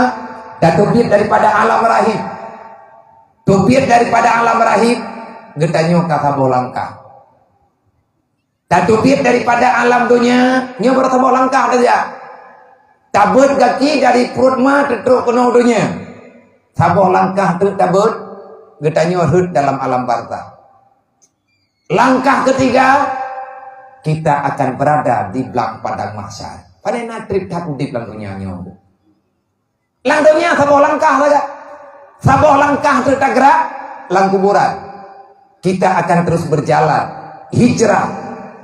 tateubiet daripada alam rahim. Teubiet daripada alam rahim, geutanyoe ka saboh langkah. Tateubiet daripada alam donya, nyoe baru saboh langkah saja. Tabeuet gaki dari pruet ma teutrok keunoe donya. Saboh langkah teuk tabeuet, geutanyoe rhot dalam alam barzakh. Langkah ketiga, kita akan berada di blang padang mahsyar. Pane na treb that udeb lam donya nyoe. Lam donya saboh langkah saja. Saboh langkah teuk tagerak lam kuburan. Kita akan terus berjalan. Hijrah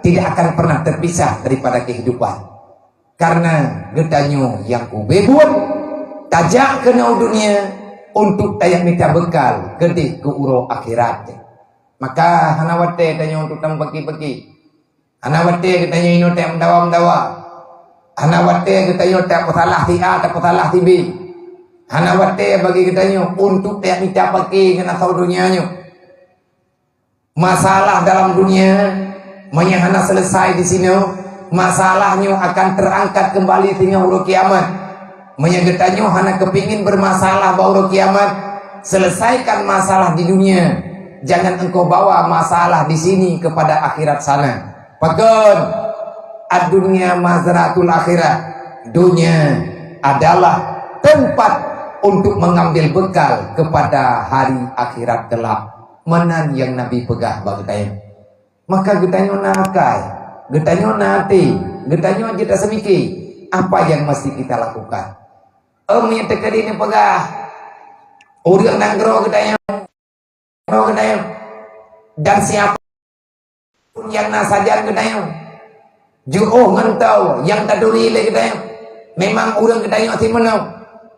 tidak akan pernah terpisah daripada kehidupan. Karena geutanyoe nyang ubé buet, tajak keunoe dunia untuk tajak mita bekal keudeh keu uroe akhirat. Maka hana watée tanyoe untuk tameupaki-paki. Hana watée geutanyoe inoe teudawa-dawa. Hana watée geutanyoe tapeusalah si A, tapeusalah si B. Hana watée bagi geutanyoe untuk tamita paké ngon asoe donya nyoe. Masalah dalam dunia, meunyo hana selesai di sinoe, masalah nyoe akan terangkat kembali singoh uroe kiamat. Meunyo geutanyoe hana kepingin bermasalah bak uroe kiamat, selesaikan masalah di dunia. Jangan engkau bawa masalah di sini kepada akhirat sana. Pakon? Ad-dunya mazratul akhirah. Dunia adalah tempat untuk mengambil bekal kepada hari akhirat kelak. Meunan nyang Nabi peugah bak geutanyoe. Maka geutanyoe na akai, geutanyoe na até, geutanyoe jeuet taseumike apa nyang mesti kita lakukan. Ôm nyang teukeudi neupeugah, ureuëng nanggroe geutanyoe, nanggroe geutanyoe, dan siapa pun nyang na sajan geutanyoe, jiôh ngon tau nyang taturi lé geutanyoe, memang ureuëng geutanyoe simeunoe,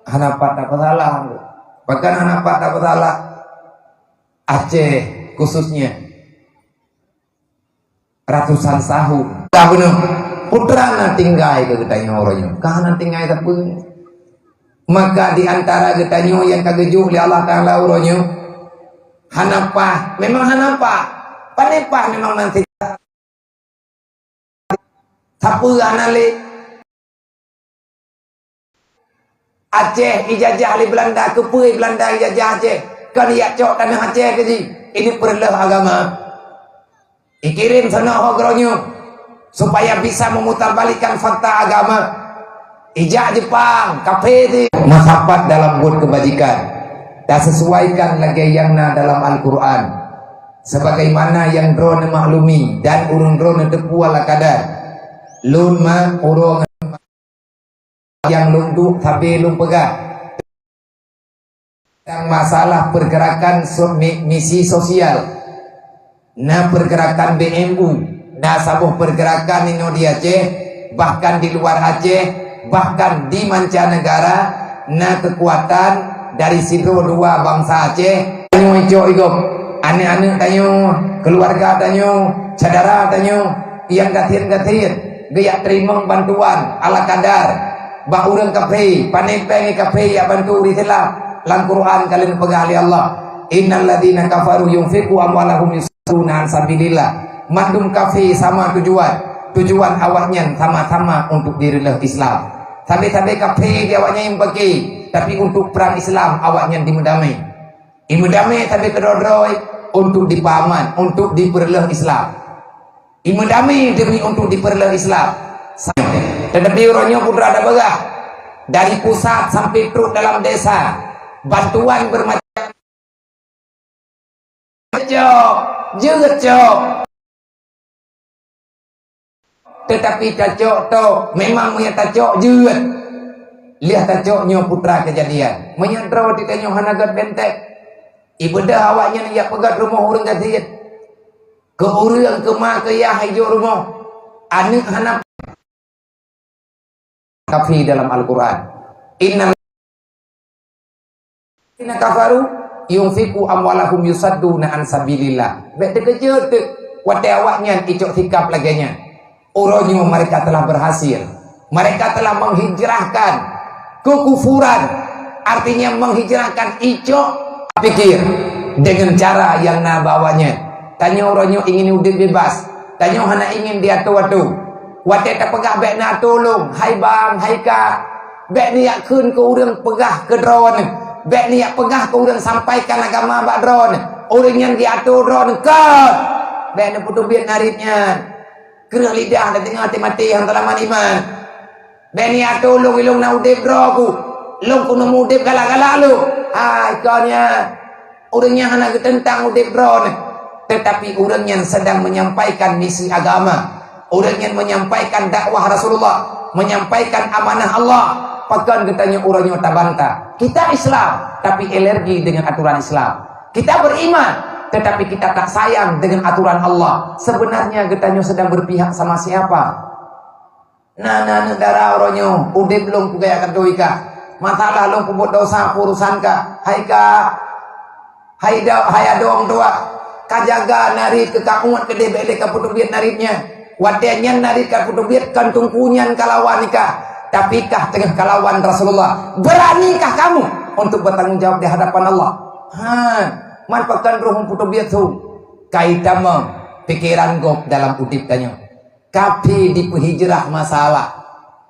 hana pat tapeusalah. Bahkan hana pat tapeusalah. Aceh khususnya, ratusan tahun. Ka beuneuh, putra na tinggai keu geutanyoe uroe nyoe. Ka na tinggai sapeue. Maka di antara geutanyoe nyang ka geujok lé Allah Taala uroe nyoe, hana paih, memang hana paih. Pane paih memang nan sita. Sapeue hana lé. Aceh ijajah lé Belanda, keupeue Belanda ijajah Aceh? Kon ijak cok tanoh Aceh keu jih. Ini peureuloh agama. Ikirém soe nyoe ho geuronyoe supaya bisa memutarbalikkan fakta agama. Ijak Jepang, kafé jih. Meusapat dalam buet keubajikan, tasesuaikan lagée nyang na dalam Al-Qur'an. Sebagaimana nyang droeneuh maklumi dan ureuëng droeneuh teupeue ala kadar. Lôn ma uroe nyang lôn duek sabe lôn peugah. Tang masalah pergerakan so-, mi-, misi sosial. Na pergerakan B M U, na saboh pergerakan inoe di Aceh, bahkan di luar Aceh, bahkan di mancanegara, na keukuatan dari sidroe dua bansa Aceh. Tanyoe icok igop, aneuk-aneuk tanyoe, keuluwarga tanyoe, syedara tanyoe, nyang gasien-gasien, geujak teurimong bantuan ala kadar bak ureuëng kafé, pane péng kafé jak bantu ureuëng Islam. Lam Quran ka lheueh neupeugah lé Allah, "Innal ladzina kafaru yunfiqu amwalahum yusadduna an sabilillah." Mandum kafé sama tujuan. Tujuan awaknyan sama-sama untuk direuleuh Islam. Sabe-sabe kafé di awaknyan nyang bagi, tapi untuk perang Islam awaknyan dimeudamé. Imeudamé sabe keudroe-droe untuk dipeuaman, untuk dipeureuloh Islam. Imeudamé demi untuk dipeureuloh Islam. Tetapi uroe nyoe putra da beurah, dari pusat sampai trok dalam desa, bantuan bermacam cok, jeuet cok. Tetapi tacok tok, memang meunyo tacok jeuet. Lheueh tacok nyoe putra kejadian. Meunyo droe teuka nyoe hana gét benteng. Ibeudôh awaknyan jak peugét rumoh ureuëng gasien. Keu ureuëng keu ma keu yah ijok rumoh. Aneuk hana kafé dalam Al-Quran. Innal ladzina kafaru yunfiqu amwalahum yusadduna an sabilillah. Bék teukeujot teuk watée awaknyan icok sikap lagée nyan. Uroe nyoe mereka telah berhasil. Mereka telah menghijrahkan kekufuran, artinya menghijrahkan icok pikir dengan cara yang na bak awaknyan. Tanyoe uroe nyoe ingin udeb bebas. Tanyoe hana ingin diatur-atur. Watée tapeugah bék na tulông, hai bang, hai kak. Bék neujak kheun keu ureuëng peugah keu droeneuh. Bék neujak peugah keu ureuëng sampaikan agama bak droeneuh. Ureuëng nyan jiatur droeneuh kon. Bék neupeuteubiet narit nyan. Kreueh lidah dan teungoh até maté nyang teulamat iman. Bék neujak tulông ilông na udeb droe ku. Lông keuneuk udeb galak-galak lông. Hai kon nyan. Ureuëng nyan hana geuteuntang udeb droeneuh, tetapi ureuëng nyan sedang menyampaikan misi agama. Ureuëng nyan menyampaikan dakwah Rasulullah, menyampaikan amanah Allah. Pakon geutanyoe uroe nyoe tabantah? Kita Islam, tapi alergi dengan aturan Islam. Kita beriman, tetapi kita tak sayang dengan aturan Allah. Sebenarnya geutanyoe sedang berpihak sama siapa? Na, na aneuk dara uroe nyoe, udeb lông peugah keu kah. Masalah lông peubuet dosa urusan kah. Hai kak, hai da-, hai adoe tuha, ka jaga narit keu ka uet keudeh bék lé ka peuteubiet narit nyan. Watée nyan Nabi ka peuteubiet, kon teungku nyan ka lawan nikah, tapi kah teungoh ka lawan Rasulullah. Beranikah kamu untuk bertanggung jawab di hadapan Allah? Ha, man pakon roh peuteubiet su. Kai tamong pikeran gob dalam udeb tanyoe. Kaphé dipeuhijrah masalah.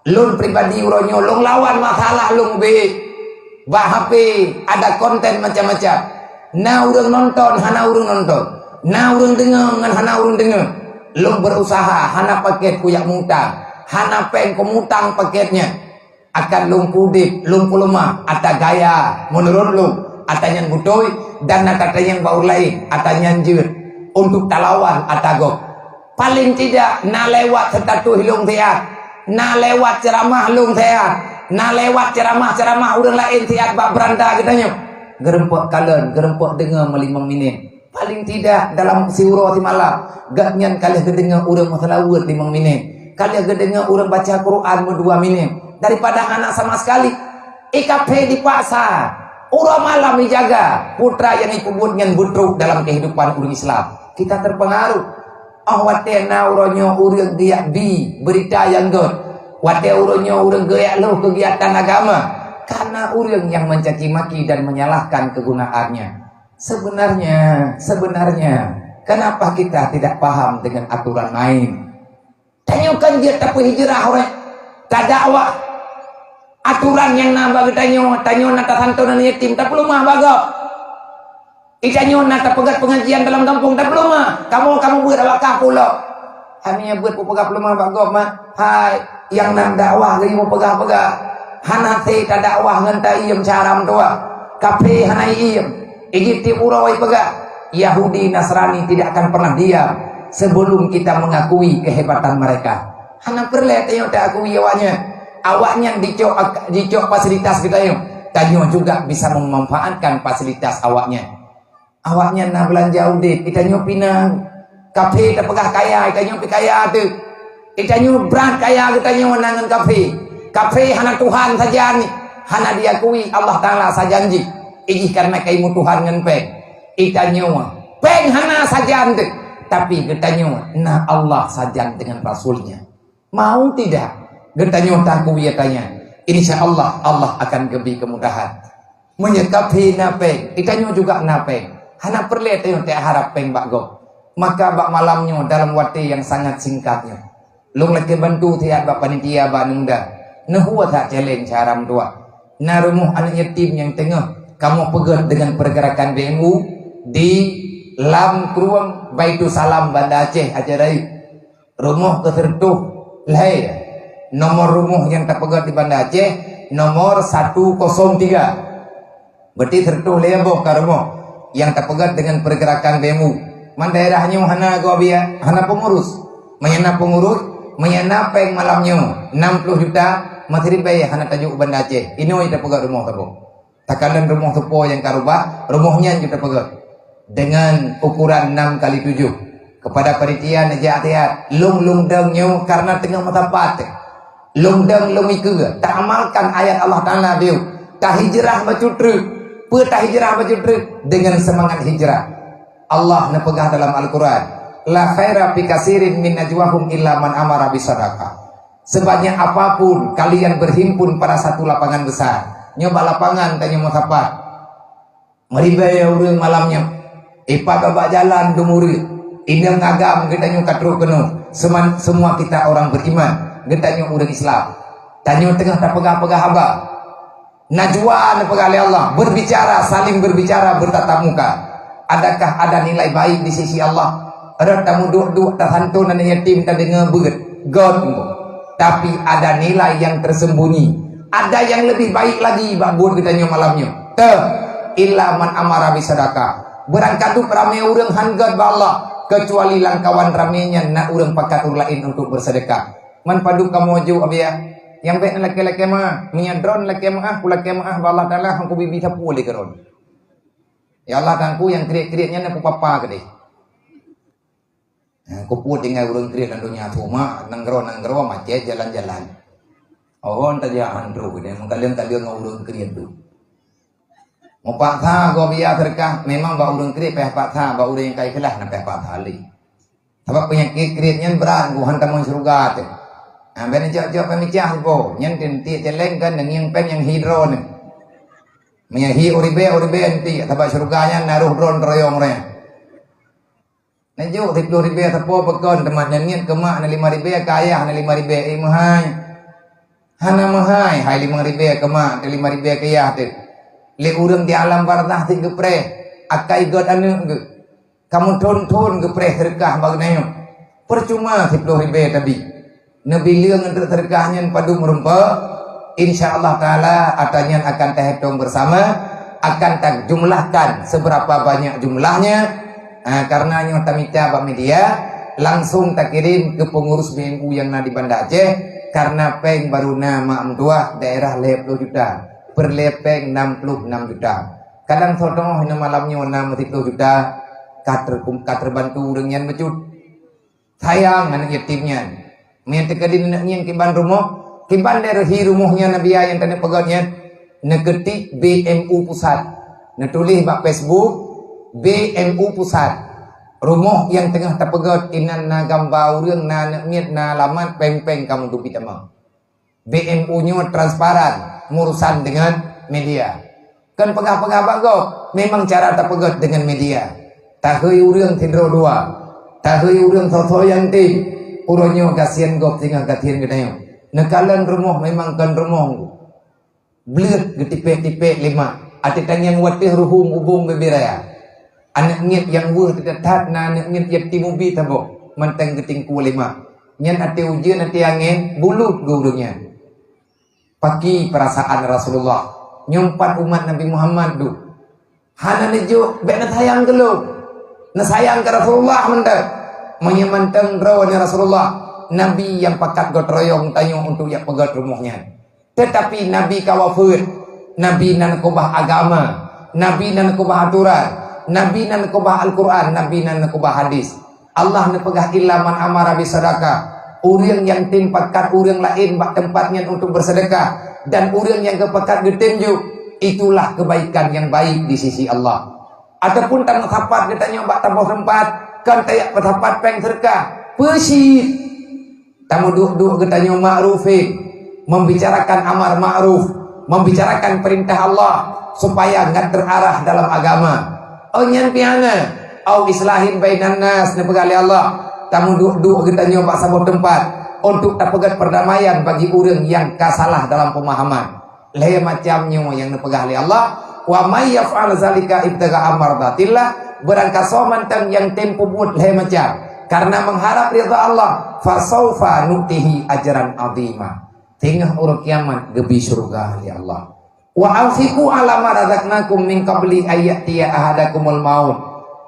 Lôn pribadi uroe nyoe lôn lawan masalah lôn ubé. Bak H P ada konten macam-macam. Na ureuëng nonton, hana ureuëng nonton. Na ureuëng deungoe ngon hana ureuëng deungoe. Lôn beurusaha hana paket kujak mutang, hana péng kumutang paketnya. Akan lôn kuudeb, lôn kuleumah ata gaya meunurot lôn, ata nyan beutôi, dan ata nyang bak ureuëng laén, ata nyan jeuet untuk talawan ata gob. Paling tidak na lewat status lôn siat, na lewat ceramah lôn siat, na lewat ceramah-ceramah ureuëng laén siat bak beuranda geutanyoe. Geureumpok kalon, geureumpok deungoe meulimong minét. Paling tidak dalam siuroe simalam, gobnyan ka lheueh geudeungoe ureuëng meuseulaweuet limong minét, ka lheueh geudeungoe ureuëng baca Quran meudua minét, daripada hana sama sekali. Di kaphé dipaksa, uroe malam ijaga, putra nyang ipeubuet nyan beutrok dalam kehidupan ureuëng Islam. Kita terpengaruh. Oh watée na uroe nyoe ureuëng geujak bi beurita nyang gét, watée uroe nyoe ureuëng geujak lhôh keugiatan agama, karena ureuëng nyang mencaci maki dan menyalahkan kegunaannya. Sebenarnya, sebenarnya, kenapa kita tidak paham dengan aturan main? Tanyoe kan jeuet tapeuhijrah, weh, tadakwah. Aturan nyang na bak geutanyoe, tanyoe na tasantonan yatim, tapeuleumah bak gob. Itanyoe na tapeugét pengajian dalam gampông, tapeuleumah. Kamoe, kamoe beuet awak kah pulok. Hana beuet peugah peuleumah bak gob, mak. Hai, nyang na dakwah lagi meupeugah-peugah. Hana teudakwah ngon taiem cara meutuah. Kaphé hana iem. Ijih tiep uroe ipeugah, Yahudi Nasrani tidak akan pernah diam sebelum kita mengakui kehebatan mereka. Hana peureulée tanyoe taakui awaknyan. Awaknyan dicok ak-, dicok fasilitas geutanyoe. Tanyoe juga bisa memanfaatkan fasilitas awaknyan. Awaknyan na beulanja udeb, geutanyoe pih na. Kaphé tapeugah kaya, geutanyoe pih kaya teuh. Geutanyoe brat kaya geutanyoe na ngon kaphé. Kaphé hana Tuhan sajan, hana diakui Allah Taala sajan jih. Ijih karena kaimeutuhan ngon péng. Geutanyoe péng hana sajan teuh, tapi geutanyoe na Allah sajan dengan Rasul-Nya. Mau tidak? Geutanyoe taku, ya tanya. Insya Allah, Allah akan geubri kemudahan. Meunyoe kaphé na péng, geutanyoe juga na péng. Hana peureulée tanyoe taharab péng bak gob. Maka bak malam nyoe dalam watée nyang sangat singkat nyoe, lôn lakée bantu siat bak panitia bak neunda. Neuhue that challenge cara meutuah. Na rumoh aneuëk yatim nyang teungoh kamoe peugét deungon pergerakan B M U di Lam Krueng Baitussalam Banda Aceh, Aceh Rayeuk. Rumoh keu sireutôh lhée. Nomor rumoh nyang tapeugét di Banda Aceh, nomor satu kosong tiga. Berarti sireutôh lhée boh ka rumoh nyang tapeugét deungon pergerakan B M U. Man daerah nyoe hana gob ya, hana pengurus. Meunyo na pengurus, meunyo na péng malam nyoe, enam puluh juta, masih ribée hana tajok u Banda Aceh. Inoe tapeugét rumoh saboh. Takalon rumoh tupo nyang ka rubah, rumoh nyan jeuet tapeugét deungon ukuran enam kali tujuh. Kepada panitia neujak hati-hati, lôn lôn dong nyoe karena teungoh meusapat. Lôn dong lôn ikeu, taamalkan ayat Allah Taala biôh. Tahijrah bacut treuk. Peue tahijrah bacut treuk? Deungon seumangat hijrah. Allah neupeugah dalam Al-Quran, "La khaira fi kasirin min najwahum illa man amara bisadaqah." Sebanyak apapun kalian berhimpun pada satu lapangan besar, nyoe bak lapangan tanyoe meusapat. Meuribée ureuëng malam nyoe. Ipat bak jalan dum ureuëng. Inong agam geutanyoe ka trok keunoe. Seman-, semua kita orang beriman. Geutanyoe ureuëng Islam. Tanyoe teungoh tapeugah-peugah haba. Najwa neupeugah lé Allah, berbicara, saling berbicara, bertatap muka. Adakah ada nilai baik di sisi Allah? Rot tameuduek-duek tasanton aneuëk yatim, tadeungoe beuet, göt. Tapi ada nilai yang tersembunyi. Ada yang lebih baik lagi bak buet geutanyoe malam nyoe. Teuh, illa man amara bisadaqah. Beurangkadup ramé ureuëng han göt bak Allah, kecuali lam kawan ramé nyan na ureuëng pakat ureuëng laén untuk bersedekah. Man padub kamoe jok, Abiya? Nyang bék lakée-lakée meuah. Meunyoe droen lakée meuah, kulakée meuah bak Allah Taala, han kubi-bi sapeue lé keu droen. Ya Allah, Teungku, nyang kriet-kriet nyan neupapa keudeh. Nah, kupeue tinggai ureuëng kriet lam donya tu, mak, nanggroe-nanggroe macet jalan-jalan. Oh, tajak han trok keudeh, meukaleueng-kaleueng ngon ureuëng kriet tu. Meupaksa gob ya seudeukah, memang bak ureuëng kriet payah paksa, bak ureuëng nyang ka ikhlas na payah paksa lé. Sabab peunyakét kriet nyan brat, geuhan tamong syeuruga teuh. Ha, bèk neucok-cok pemicah sipo. Nyan teuntèe celeng kan, neungieng péng nyang hi droeneuh. Meunyo hi uribèe, uribèe eunteuk, sabab syeuruga nyan na roh droe teuroyong ureueng. Neujok siplôh ribèe sapo peukon, teuma neuniet keu mak na limong ribèe, keu ayah na limong ribèe, eh, meuhai. Hana meuhai, hai limong ribèe keu mak, keu limong ribèe keu yah teuh. Lé ureueng di alam barzakh cit geupreh, akai göt aneuk geuh. Ka meuthon-thon geupreh seudeukah bak geutanyoe. Peucuma siplôh ribèe tabi. Neubi leueng ngon treuk seudeukah nyan padum rumpok, insya Allah Taala atra nyan akan tahitung bersama, akan tajumlahkan seberapa banyak jumlahnya. Ha, karena nyoe tamita bak media, langsung takirém keu pengurus B M U nyang na di Banda Aceh, karena péng baru na mak meutuah daerah lhèe plôh juta, peureulèe péng nam plôh nam juta. Kadang soe teungoh na malam nyoe na meusiplôh juta, ka ter-, ka teubantu ureueng nyan bacut. Sayang aneuk yatim nyan. Meunyo teukeudi neungieng kiban rumoh, kiban lé reuhi rumoh nyan Nabi nyang taneuk peugöt nyan, neuketik B M U pusat. Neutuléh bak Facebook, B M U pusat. Rumoh nyang teungoh tapeugöt inan na gamba ureueng, na aneuk miet, na alamat, péng-péng kamoe dupi tamong. B M U nyoe transparan meurusan deungon media. Kon peugah-peugah bak gob, memang cara tapeugöt deungon media. Tahôi ureueng sidroe dua, tahôi ureueng soe-soe nyang tem. Uroe nyoe gasien gob singoh gasien geutanyoe. Neukalon rumoh memang kon rumoh. Bleuet geutipék-tipék lé mak. Até tangieng watèe ruhueng ubông bibé raya. Aneuk miet nyang weueh teutat that na aneuk miet yatim ubit saboh, mantong geutingkue lé mak. Nyan até ujeuen, até angén, bulut geu ureueng nyan. Paki peurasaan Rasulullah. Nyoe pat umat Nabi Muhammad duek. Hana neujok, bèk neusayang keu lôn. Neusayang keu Rasulullah mantong. Meunyoe mantong droeneuh Rasulullah, Nabi nyang pakat geutroyong tanyoe untuk jak peugöt rumoh nyan. Teutapi Nabi ka wafeuet, Nabi na neukeubah agama, Nabi na neukeubah aturan, Nabi na neukeubah Al-Quran, Nabi na neukeubah hadis. Allah neupeugah, "Illa man amara bisadaqah." Ureueng nyang tem pakat ureueng laén bak teumpat nyan untuk beuseudeukah, dan ureueng nyang geupakat geutem jok, itulah keubaikan nyang baik di sisi Allah. Ataupun tameusapat geutanyoe bak saboh teumpat, kon tajak peusapat péng seudeukah, peue cit. Tameuduek-duek geutanyoe ma'rufin, membicarakan amar ma'ruf, membicarakan perintah Allah supaya ngat teuarah dalam agama. Oh nyan pih hana, au islahin bainan nas neupeugah lé Allah. Tameuduek-duek geutanyoe bak saboh teumpat untuk tapeugöt perdamaian bagi ureueng nyang ka salah dalam pemahaman. Lhèe macam nyoe nyang neupeugah lé Allah, "Wa may yaf'al zalika ibtigha'a mardatillah," beurangkasoe mantong nyang tem peubuet lhèe macam karena mengharap ridha Allah, "fasaufa nu'tihi ajran 'azima." Teungoh uroe kiamat geubri syeuruga lé Allah. "Wa anfiqu 'ala ma razaqnakum min qabli ay ya'tiya ahadakumul maut."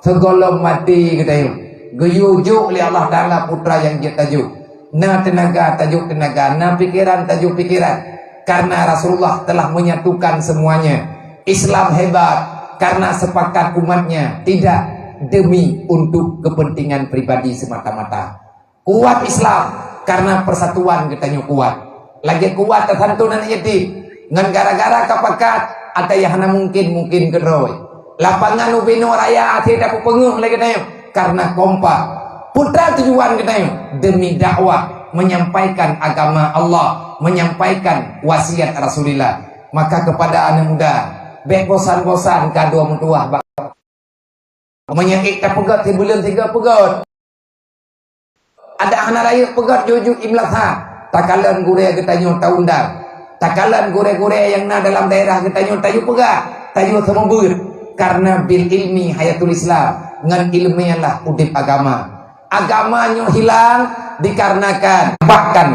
Sigohlom maté geutanyoe, geuyue jok lé Allah Taala putra nyang jeuet tajok. Na teunaga tajok teunaga, na pikeran tajok pikeran. Karena Rasulullah telah menyatukan semuanya. Islam hebat karena sepakat umatnya, tidak demi untuk kepentingan pribadi semata-mata. Kuat Islam karena persatuan geutanyoe kuat. Lagèe kuat tasantun aneuk yatim. Ngon gara-gara ka pakat, ata nyang hana mungkin, mungkin keudroe. Lapangan ubé noe raya até tapeupeungeuh lé geutanyoe karena kompak. Peue tujuan geutanyoe? Demi dakwah, menyampaikan agama Allah, menyampaikan wasiat Rasulullah. Maka kepada aneuk muda, bèk bosan-bosan ka dua meutuah bak. Meunyoe ék tapeugöt sibuleuen sigoe peugöt. Adak hana rayeuk peugöt jujur imlasa. Takalon gurèe geutanyoe taundang. Takalon gurèe-gurèe nyang na dalam daerah geutanyoe tayue peugah, tayue seumeubeuet. Karena bil ilmi hayatul Islam, ngon ileumèe lah udép agama. Agama nyoe hilang dikarenakan bahkan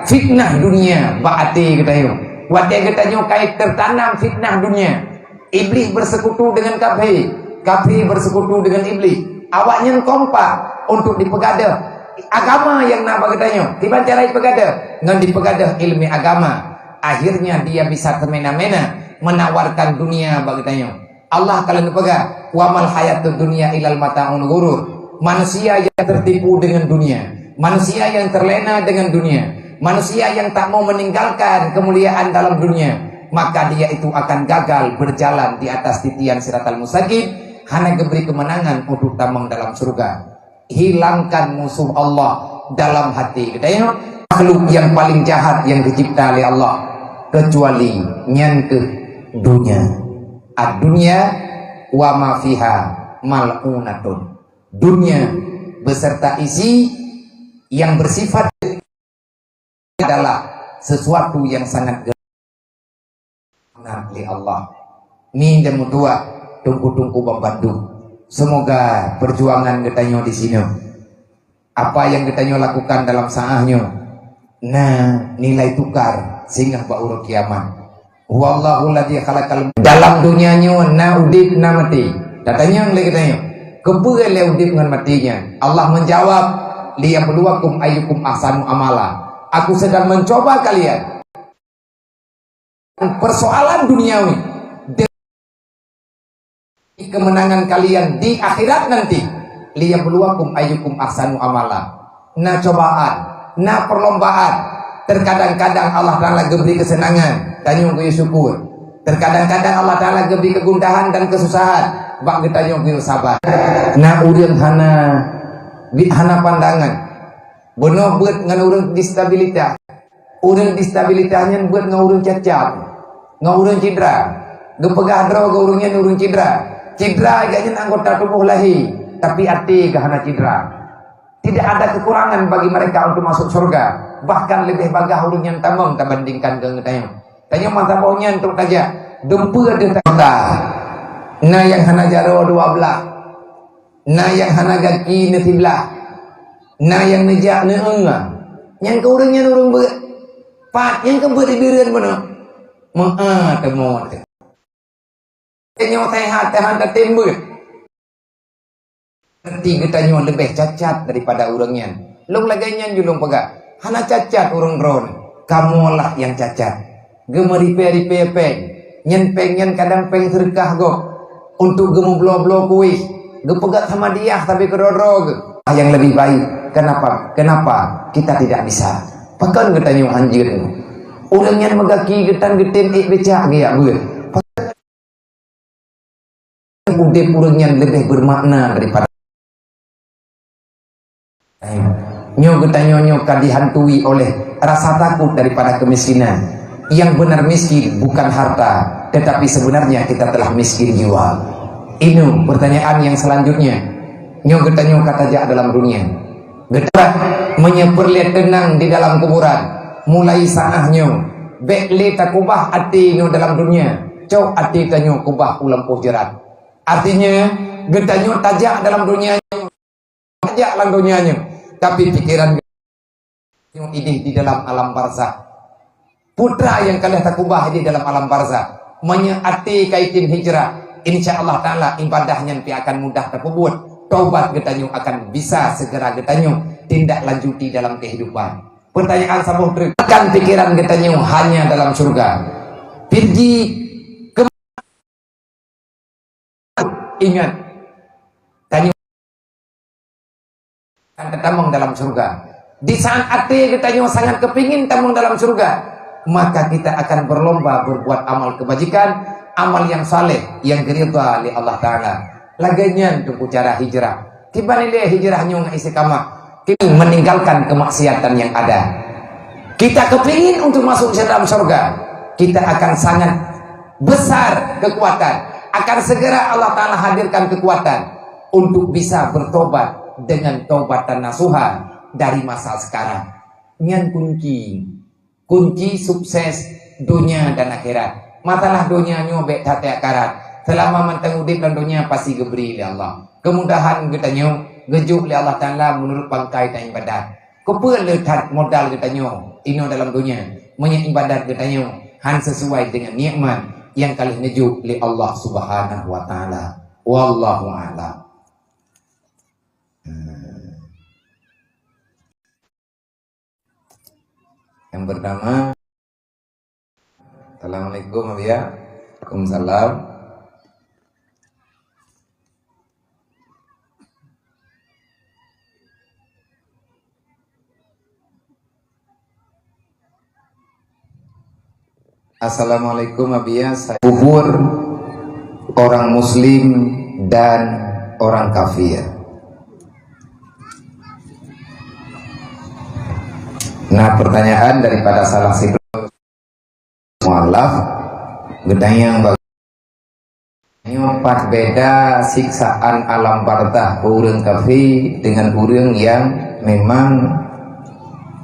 fitnah dunia bak até geutanyoe. Watèe geutanyoe ka tertanam fitnah dunia, Iblih bersekutu dengan kafé, kafé bersekutu dengan Iblih. Awaknyan kompak untuk dipeugadôh agama nyang na bak geutanyoe. Kiban cara jipeugadôh? Ngon dipeugadôh ileumèe agama. Akhirnya dia bisa semena-mena menawarkan dunia bak geutanyoe. Allah ka lheueh neupeugah, "Wa mal hayatud dunya illal mata'ul ghurur." Manusia yang tertipu dengan dunia, manusia yang terlena dengan dunia, manusia yang tak mau meninggalkan kemuliaan dalam dunia, maka dia itu akan gagal berjalan di atas titian siratal mustaqim, hana geubri keumeunangan untuk tamong dalam syeuruga. Hilangkan musuh Allah dalam hati geutanyoe. Makhluk yang paling jahat yang dicipta oleh Allah, kecuali nyan keuh dunia. Ad-dunya wa ma fiha mal'unatun. Dunia beserta isi yang bersifat adalah sesuatu yang sangat geuh-, lé Allah. Ni dan meutuah tungku-tungku bang bandum. Semoga perjuangan geutanyoe di sinoe, apa yang geutanyoe lakukan dalam saat nyoe, na nilai tukar singoh bak uroe kiamat. Huwallahu alladzi khalaqal, dalam dunia nyoe na udeb na maté. Tatanyong lé geutanyoe, keupeue lé udeb ngon maté nyan? Allah menjawab, "Liyabluwakum ayyukum ahsanu amala." Aku sedang mencoba kalian. Persoalan duniawi, kemenangan kalian di akhirat nanti. "Liyabluwakum ayyukum ahsanu amala." Na cobaan, na perlombaan. Terkadang-kadang Allah Taala geubri kesenangan, tanyoe geuyue syukur. Terkadang-kadang Allah Taala geubri kegundahan dan kesusahan, bak geutanyoe geuyue sabar. Na ureuëng hana, hana pandangan. Bunoe beuet ngon ureuëng distabilitas. Ureuëng distabilitas nyan beuet ngon ureuëng cacat, ngon ureuëng cidra. Geupeugah droe geuh ureuëng nyan ureuëng cidra. Cidra geuh nyan anggota tuboh lahé, tapi até geuh hana cidra. Tidak ada kekurangan bagi mereka untuk masuk syurga. Bahkan leubeh bagaih ureuëng nyan tamong tabandingkan ngon tanyoe. Tanyoe masa boh nyan trok tajak, dumpeue deuh ta-, na nyang hana jaroe dua blaih. Na nyang hana gaki neusiblaih, na nyang neujak neuéue. Nyang keu ureuëng nyan ureuëng beuet. Pat nyang keu beuet di Bireuen bunoe. Meu'ah teumon teuh. Tanyoe sehat, sehat tatem beuet. Berarti geutanyoe leubeh cacat daripada ureuëng nyan. Lôn lagée nyan ju lôn peugah, hana cacat ureuëng droeneuh. Kamoe lah nyang cacat. Geumeuripée-ripée péng. Nyan péng nyan kadang péng seudeukah gob. Untuk geumeubloe-bloe kueh. Geupeugét hadiah sabe keudroe-droe geuh. Yang lebih baik. Kenapa? Kenapa kita tidak bisa? Pakon geutanyoe hanjeut? Ureuëng nyan meugaki geutan geutem ék becak geujak beuet. Udeb ureuëng nyan leubeh bermakna daripada Nyoe geutanyoe nyoe ka dihantui oleh rasa takut daripada kemiskinan. Yang benar miskin bukan harta, tetapi sebenarnya kita telah miskin jiwa. Inoe pertanyaan yang selanjutnya. Nyoe geutanyoe ka tajak dalam dunia. Geutanyoe meunyoe peureulée teunang di dalam kuburan, mulai saat nyoe, bék lé takubah até nyoe dalam dunia, cok até tanyoe kubah u lampôh jeurat. Artinya, geutanyoe tajak dalam dunia nyoe, tajak lam donya nyoe, tapi pikiran nyoe idéh di dalam alam barzakh. Peue nyang ka lheueh takubah idéh dalam alam barzakh. Meunyoe até ka item hijrah, insya Allah Taala ibadah nyan pih akan mudah tapeubuet. Taubat geutanyoe akan bisa segera geutanyoe tindak lanjuti dalam kehidupan. Pertanyaan saboh treuk, kan pikiran geutanyoe hanya dalam syurga. Pirgi ke Ingat, tanyoe akan tatamong dalam syurga. Di saat até geutanyoe sangat keupingin tamong dalam syurga, maka kita akan berlomba berbuat amal kebajikan, amal yang saleh, yang diridha oleh Allah Taala. Lagée nyan teungku cara hijrah. Kiban ilée hijrah nyoe ngon istiqamah. Kita meninggalkan kemaksiatan yang ada. Kita kepingin untuk masuk ke dalam surga. Kita akan sangat besar kekuatan. Akan segera Allah Taala hadirkan kekuatan untuk bisa bertobat dengan taubatan nasuha dari masa sekarang. Nyan kunci. Kunci sukses donya dan akhirat. Masalah donya nyoe bék that akarat. Selama mantong udeb lam donya pasti geubri lé Allah. Kemudahan geutanyoe geujok lé Allah Taala meunurot pangkai dan ibadat. Keupeue le that modal geutanyoe inoe dalam donya, meunyoe ibadat geutanyoe han sesuai dengan nikmat nyang ka lheueh neujok lé Allah Subhanahu wa Taala. Wallahu a'lam. Yang pertama, Assalamualaikum, Abiya. Waalaikumsalam. Assalamualaikum, Abiya. Saya kubur orang muslim dan orang kafir. Nah, pertanyaan daripada salah satu mualaf, geutanyong bak-, nyoe pat beda siksaan alam barzakh ureuëng kafé dengan ureuëng yang memang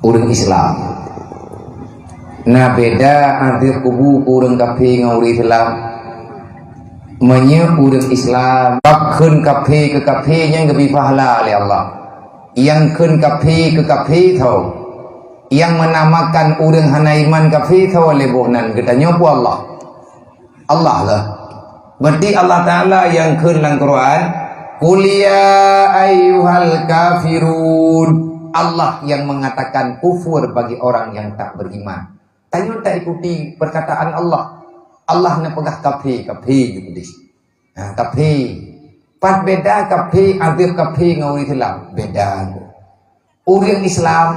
ureuëng Islam. Nah, beda azab kubu ureuëng kafé ngon ureuëng Islam. Meunyoe ureuëng Islam, bak kheun kafé keu kafé nyang geubri pahala lé Allah. Nyang kheun kafé keu kafé tho. Nyang meunamakan ureuëng hana iman kafé tho lé boh nan geutanyoe peue Allah. Allah lah. Berarti Allah Ta'ala nyang kheun lam Quran, "Qul ya ayyuhal kafirun." Allah yang mengatakan kufur bagi orang yang tak beriman. Tanyoe tak ikuti perkataan Allah. Allah neupeugah kafé, kafé je pedih. Ha, kafé. Pat beda kafé, azab kafé ngon ureuëng Islam. Beda. Ureuëng Islam,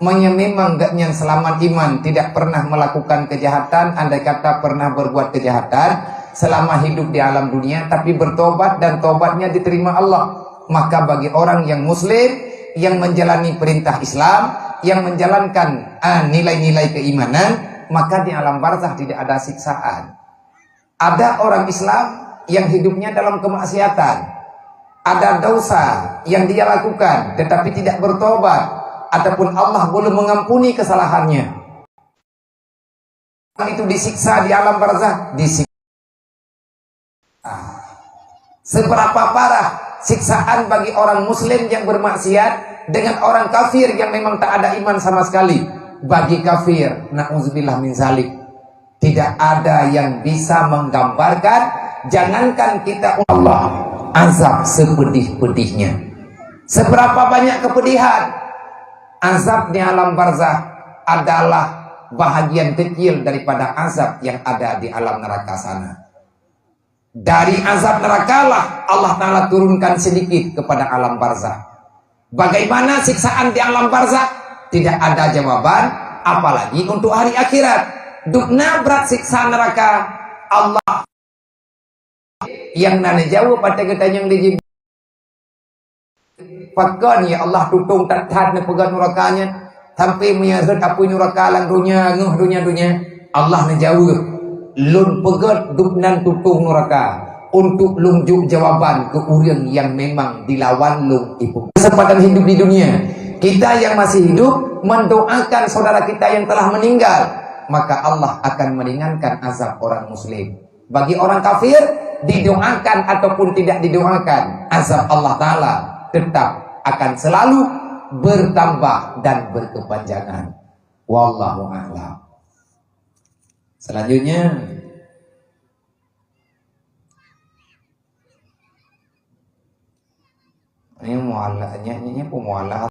meunyoe memang gobnyan selamat iman, tidak pernah melakukan kejahatan, andai kata pernah berbuat kejahatan selama hidup di alam dunia, tapi bertobat dan tobatnya diterima Allah, maka bagi orang yang muslim, yang menjalani perintah Islam, yang menjalankan, ah, nilai-nilai keimanan, maka di alam barzakh tidak ada siksaan. Ada orang Islam yang hidupnya dalam kemaksiatan. Ada dosa yang dia lakukan tetapi tidak bertobat, ataupun Allah belum mengampuni kesalahannya. Itu disiksa di alam barzakh, disiksa. Seberapa parah siksaan bagi orang muslim yang bermaksiat dengan orang kafir yang memang tak ada iman sama sekali? Bagi kafir, na'udzubillah min zalik. Tidak ada yang bisa menggambarkan, jangankan kita Allah, azab sepedih-pedihnya. Seberapa banyak kepedihan azab di alam barzakh adalah bahagian kecil daripada azab yang ada di alam neraka sana. Dari azab neraka lah Allah Ta'ala turunkan sedikit kepada alam barzakh. Bagaimana siksaan di alam barzakh? Tidak ada jawaban, apalagi untuk hari akhirat. Dubna brat siksa neraka, Allah yang na neujaweueb ateueh geutanyong di Jibril. Pakon ya Allah tutong that-that neupeugah nuraka nyan, sampai meunyo rhot apui nuraka lam donya, ngeuh donya-donya? Allah neujaweueb, lôn peugét dubnan tutong nuraka untuk lôn jok jawaban keu ureuëng nyang memang dilawan lôn ipeugét. Kesempatan hidup di dunia, kita yang masih hidup mendoakan saudara kita yang telah meninggal, maka Allah akan meringankan azab orang muslim. Bagi orang kafir, didoakan ataupun tidak didoakan, azab Allah Ta'ala tetap akan selalu bertambah dan berkepanjangan. Wallahu a'lam. Selanjutnya, ini mualaf, ini, ini pemualaf.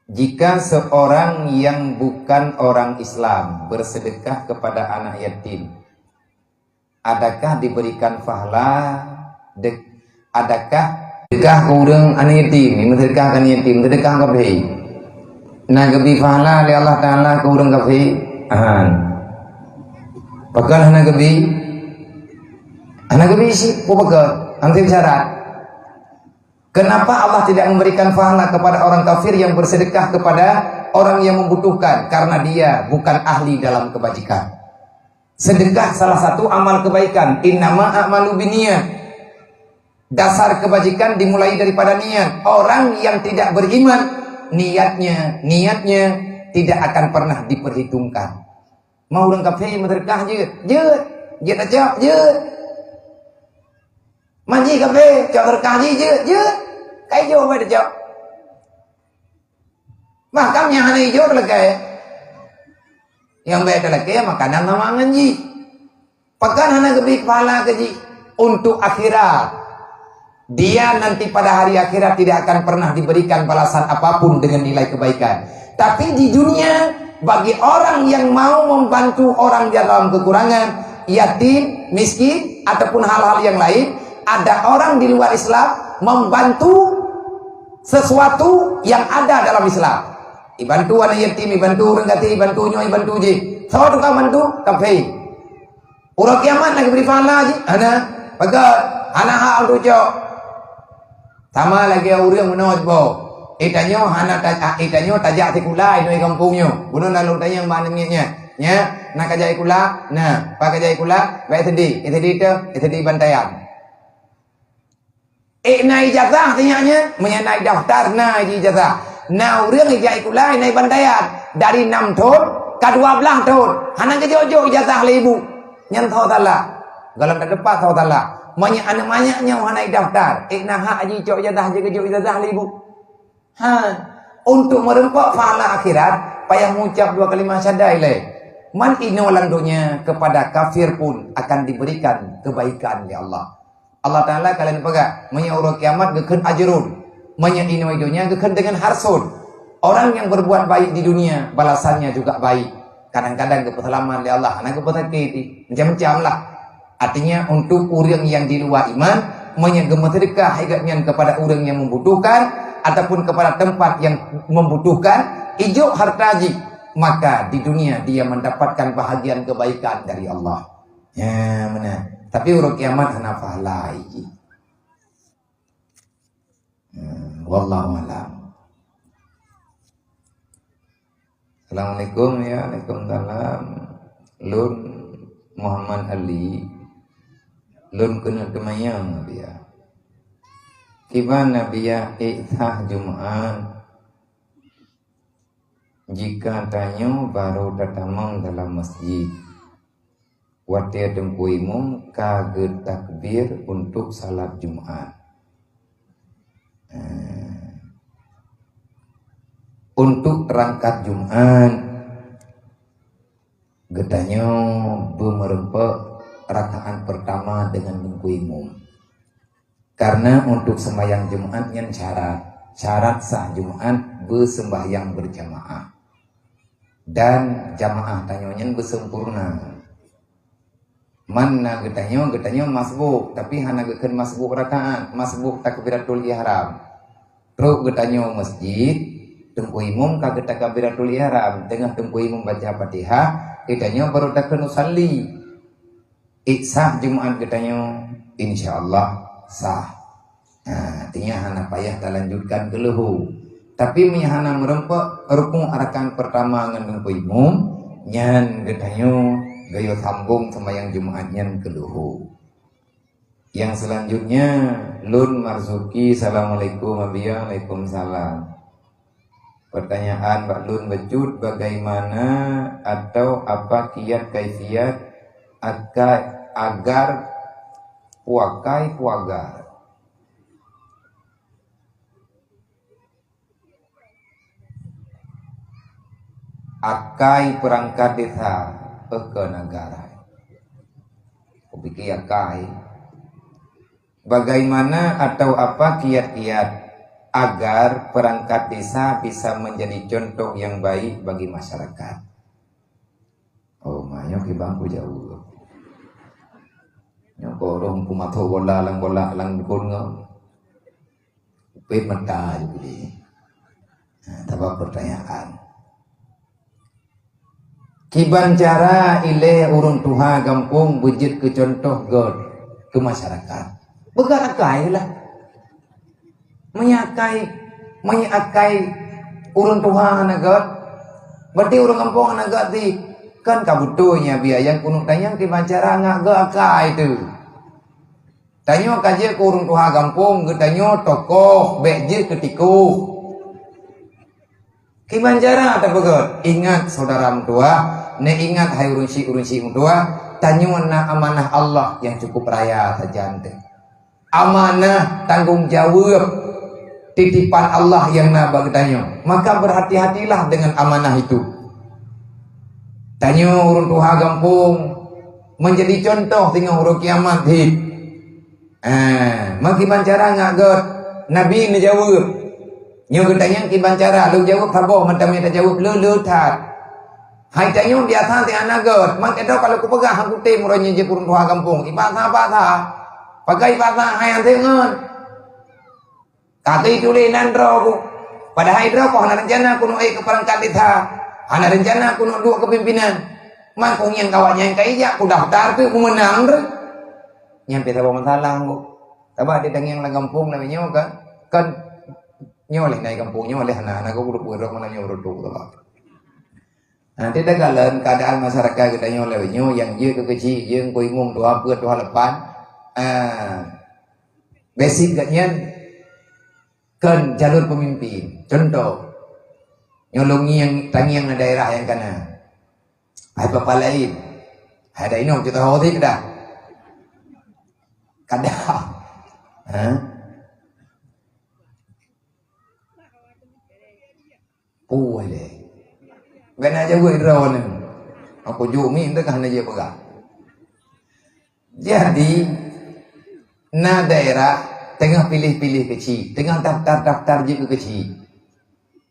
Jika seorang yang bukan orang Islam bersedekah kepada anak yatim, adakah diberikan pahala? Dek-, adakah sedekah keu ureuëng anak yatim, sedekah keu anak yatim, sedekah keu kafé? Na geubri pahala lé Allah Ta'ala keu ureuëng kafé? Han. Pakon hana geubri? Hana geubri cit, peue pakon? Hana syarat. Kenapa Allah tidak memberikan pahala kepada orang kafir yang bersedekah kepada orang yang membutuhkan? Karena dia bukan ahli dalam kebajikan. Sedekah salah satu amal kebaikan. Innama a'malu binniyat. Dasar kebajikan dimulai daripada niat. Orang yang tidak beriman, niatnya, niatnya tidak akan pernah diperhitungkan. Mau ureuëng kafé meuseudeukah jeuet, jeuet, jeuet tacok, jeuet. Manji kafé, cok seudeukah jih, jeuet, jeuet. Ka ijo bèk tacok. Bahkan nyang hana ijo talakèe. Nyang bèk talakèe makanan sama ngon jih. Pakon hana geubri pahala keu jih? Untuk akhirat. Dia nanti pada hari akhirat tidak akan pernah diberikan balasan apapun dengan nilai kebaikan. Tapi di dunia, bagi orang yang mau membantu orang yang dalam kekurangan, yatim, miskin, ataupun hal-hal yang lain, ada orang di luar Islam membantu sesuatu yang ada dalam Islam. Ibantu anak yatim, ibantu ureuëng gata, ibantu nyoe, ibantu jih. Soe tukang bantu? Kafé. Uroe kiamat lagée bri pahala jih. Hana. Peugah, hana hak untuk cok. Sama lagée ureuëng meunoe boh. Eh, tanyoe hana ta-, eh, tanyoe tajak sikula inoe gampông nyoe. Bunoe na lôn tanyong bak aneuk miet nyan. Nya, na kajak sikula? Na. Pat kajak sikula? Bak S D. S D teuh, S D Bantaian. Eh, na ijazah sinyak nyan? Meunyo na daftar, na ijazah. Na ureuëng ijak sikula inoe Bantaian. Dari enam thon ka dua belas thon. Hana geujok-jok ijazah lé ibu. Nyan tho salah. Gohlom tateupeue tho salah. Meunyo aneuk manyak nyoe hana idaftar, eh, na hak jicok ijazah, jeuet geujok ijazah lé ibu? Ha, untuk meureumpok pahala akhirat, payah meuucap dua kalimah syahadat lé. Man inoe lam donya kepada kafir pun akan diberikan kebaikan lé Allah. Allah Taala ka lheueh peugah, meunyo uroe kiamat geukheun ajrun, meunyo inoe donya geukheun deungon harsun. Orang yang berbuat baik di dunia, balasannya juga baik. Kadang-kadang geupeuseulamat lé Allah, hana geupeusakiti, macam-macam lah. Artinya, untuk ureuëng yang di luwa iman, meunyo geumeuseudeukah gobnyan kepada ureuëng yang membutuhkan ataupun kepada tempat yang membutuhkan, ijok hareuta jih, maka di dunia dia mendapatkan bahagian kebaikan dari Allah. Ya, meunan. Tapi uroe kiamat hana pahala jih. Hmm, wallahu a'lam. Assalamualaikum, ya. Waalaikumsalam. Lôn Muhammad Ali. Lôn keuneuk teumanyong, Abiya. Kiban Abiya ék sah Jumat jika tanyoe barô tatamong dalam masjid? Watée Teungku Imum ka geutakbir untuk salat Jumat. Eh, untuk rangkat Jumat, geutanyoe beumeureumpok rakaat pertama deungon Teungku Imum. Karena untuk sembahyang Jumat nyan syarat. Syarat sah Jumat beuseumbahyang berjamaah. Dan jamaah tanyoe nyan beusempurna. Man na geutanyoe, geutanyoe masbuk, tapi hana geukheun masbuk rakaat, masbuk takbiratul ihram. Trok geutanyoe masjid, Teungku Imum ka geutakbiratul ihram, teungoh Teungku Imum baca Fatihah, geutanyoe baru takheun usalli. Ék sah Jumat geutanyoe, insya Allah sah. Nah, artinya hana payah talanjutkan keu leuhô. Tapi meunyo hana meureumpok rukun rakaat pertama ngon Teungku Imum, nyan geutanyoe geuyue sambong seumayang Jumat nyan keu leuhô. Yang selanjutnya, Lôn Marzuki, assalamualaikum, Abiya, waalaikumsalam. Pertanyaan bak lôn bacut, bagaimana atau apa kiat kaifiat akai, agar puakai puagar? Akai perangkat desa, eh, ke negara. Kupikir akai. Bagaimana atau apa kiat-kiat agar perangkat desa bisa menjadi contoh yang baik bagi masyarakat? Oh, ma nyoe kibang ku jaweueb. Nyoe keu ureuëng ku mato bola lam bola lam dukon ngon. Pet mata jadi. Nah, tabak pertanyaan. Kiban cara ilée ureuëng tuha gampông beujeuet keu contoh gét keu masyarakat. Beugat akai lah. Meunyoe akai, meunyoe akai ureuëng tuha hana gét, berarti ureuëng gampông hana gét di. Kan ka beutôi nyan biaya nyang keuneuk tanyong kiban cara ngak gét akai teuh. Tanyoe ka jeuet keu ureuëng tuha gampông, geutanyoe tokoh, bék jeuet keu tikôh. Kiban cara tapeugét, ingat syedara meutuwah, neuingat hai ureuëng syiek-ureuëng syiek meutuwah, tanyoe na amanah Allah nyang cukup raya sajan teuh. Amanah tanggong jaweueb titipan Allah nyang na bak geutanyoe. Maka berhati-hatilah dengan amanah itu. Tanyoe ureuëng tuha gampông menjadi contoh singoh uroe kiamat hit. Ah, meukiban cara ngak gét, Nabi neujaweueb. Nyoe geutanyoe kiban cara, lôn jaweueb saboh mantong nyang tajaweueb le-le that. Hai tanyoe biasa teuh hana gét, mangkeudroe kalau kupeugah hana kutem uroe nyoe jeuet ureuëng tuha gampông, ipaksa-paksa. Pakai ipaksa hai hana ngon. Ka teutuléh nan droe ku. Padahai droe ku hana reuncana keuneuk ék keu peurangkat desa, hana reuncana keuneuk duek keu pimpinan. Man ku ngieng kawak nyan ka ijak, ku daftar tu, ku meunang tu. Nyan pih saboh masalah ku. Sabab di tangieng lam gampông lagèe nyoe kan. Kan nyoe lé nai gampông nyoe lé hana, hana ku peuduek-peuduek mana nyoe peuduek tu. Nah, di dalam keadaan masyarakat geutanyoe lagèe nyoe nyang jeuet keu keuchik, jeuet keu imum tuha peuet tuha lapan. Ah. Basic geuh nyan kan jalur pemimpin. Contoh, nyoe lôn ngieng tangieng daerah nyang kana. Hai papa laén. Hai dah inong cerita hoti dah. Kada. Ha? Puih lé. Bèk na jaweueb droeneuh. Aku juk mi teuka hana jeuet peugah. Jadi, na daerah teungoh piléh-piléh keuchik, teungoh daftar-daftar jeuet keu keuchik.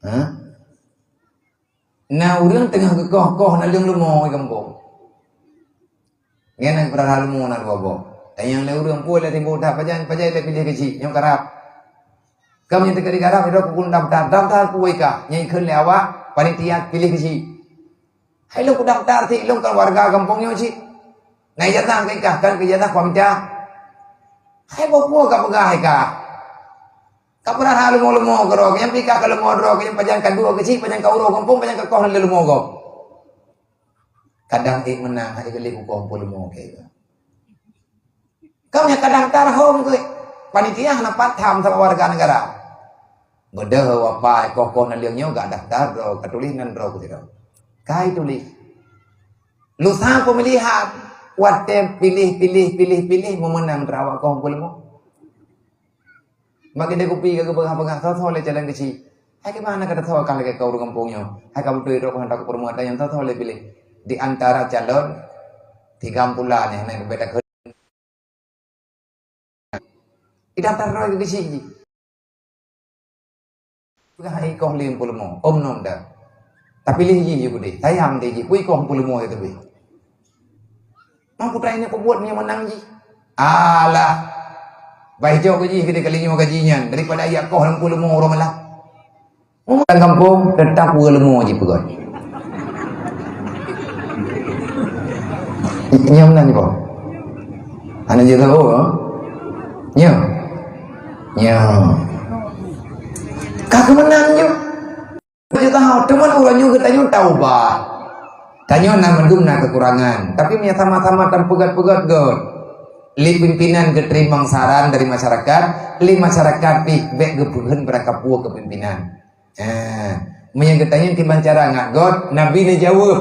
Ha? Na ureueng teungoh geukoh-koh naleueng leumo di gampông. Nyan na peurara leumo na dua boh. Tanyong lé ureueng, "Peue lé timbul that, pajan, pajan lé piléh keuchik, nyoe karab." Kamoe nyang teuka di karab, idok kukun daftar, daftar peue kah, nyang ikheun lé awak, panitia piléh keuchik. Hai lôn kudaftar cit, lôn kan warga gampông nyoe cit. Na ijazah keu ikah, kan keu ijazah kuah mita. Hai boh peue ka peugah hai kah? Ka peurara leumo-leumo keudroe, nyang pih ka leumo droe, nyang pajan ka duek keuchik, pajan ka uroe gampông, pajan ka koh lé leumo gob. Kadang ék meunang, hai geuléh ukoh peuleumô keu. Kamoe nyang kadang tarhom keu panitia hana pat tham sama warga negara. Beudôh wapai koh-koh naleueng nyoe gak daftar droe, ka tuléh nan droe keu sidroe. Kai tuléh. Lusa pemilihan, watèe piléh, piléh, piléh, piléh, meumeunang teurawak koh peuleumô. Bak keudè kupi ka geupeugah-peugah, "Soe-soe lé calon keuchik?" "Hai keuh hana ka tatho kah lagèe kah ureueng gampông nyoe? Hai ka beutôi droe kah hana takot peurumoh ata nyang soe-soe lé piléh?" Di antara calon, tiga bulan nyan hana geubeda keu. Idaftar droe keuchik jih. Peugah hai ikoh lé peuleumô, om nom dah. Tapi lé jih jih beudeh, sayang deh jih, ku ikoh peuleumô ya tapi. Mang putra ini peubuet meunyoe meunang jih. Alah. Bah jok gaji geude kali nyoe gaji nyan daripada ayak koh lam peuleumô uroe malam. Ureueng gampông tetap peuleumô jih peugah. Nyam nan po. Hana jeuet tahu, ha? Nyo. Nyo. Ka keumeunang nyo. Jeuet tahu, teuma ureueng nyoe geutanyoe taubat. Tanyoe na mandum na keukurangan, tapi meunyoe sama-sama tapeugöt-peugöt göt. Lé pimpinan geuteurimong saran dari masyarakat, lé masyarakat pih bèk geupeuheun beurangkapeue keu pimpinan. Eh, meunyoe geutanyoe kiban cara ngat göt, Nabi neujaweueb,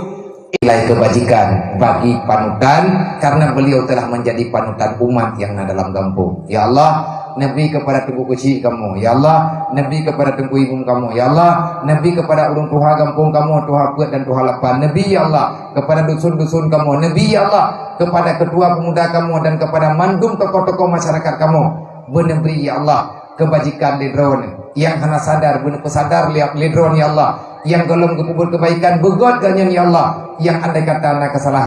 nilai kebajikan bagi panutan, karena beliau telah menjadi panutan umat yang na dalam gampông. Ya Allah, neubri kepada Teungku Keuchik kamoe. Ya Allah, neubri kepada Teungku Imum kamoe. Ya Allah, neubri kepada ureueng tuha gampông kamoe, tuha peuet dan tuha lapan. Neubri, ya Allah, kepada dusun-dusun kamoe. Neubri, ya Allah, kepada ketua pemuda kamoe dan kepada mandum tokoh-tokoh masyarakat kamoe. Beuneubri, ya Allah, kebajikan lé droeneuh. Nyang hana sadar, beuneupeusadar lé, lé droeneuh, ya Allah. Nyang gohlom geupeubuet keubaikan, beugöt geuh nyan, ya Allah. Nyang andai kata na keusalahan,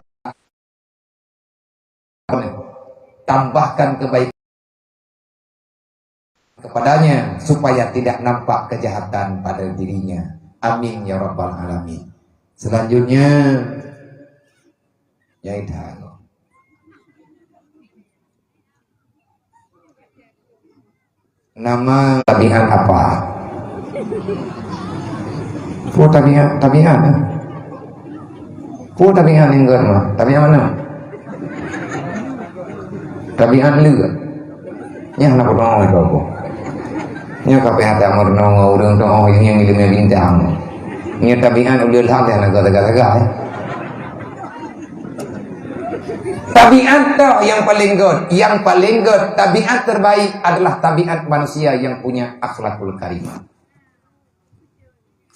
tambahkan kebaikan kepadanya, supaya tidak nampak kejahatan pada dirinya. Amin ya rabbal alamin. Selanjutnya, ya itu. Nama tabiat apa? Peue tabiat, tabiat, eh? Peue tabiat inggôt mah? Tabiat mana? Tabiat le. Nyang nak peudong itu aku. Nyoe ka payah tak meureunoe ngon ureueng tu, oh, ini yang ilmu bintang. Nyoe tabiat ulil hak dah nak gagah-gagah, eh. Tabiat tak yang paling göt, yang paling göt, tabiat terbaik adalah tabiat manusia yang punya akhlakul karimah.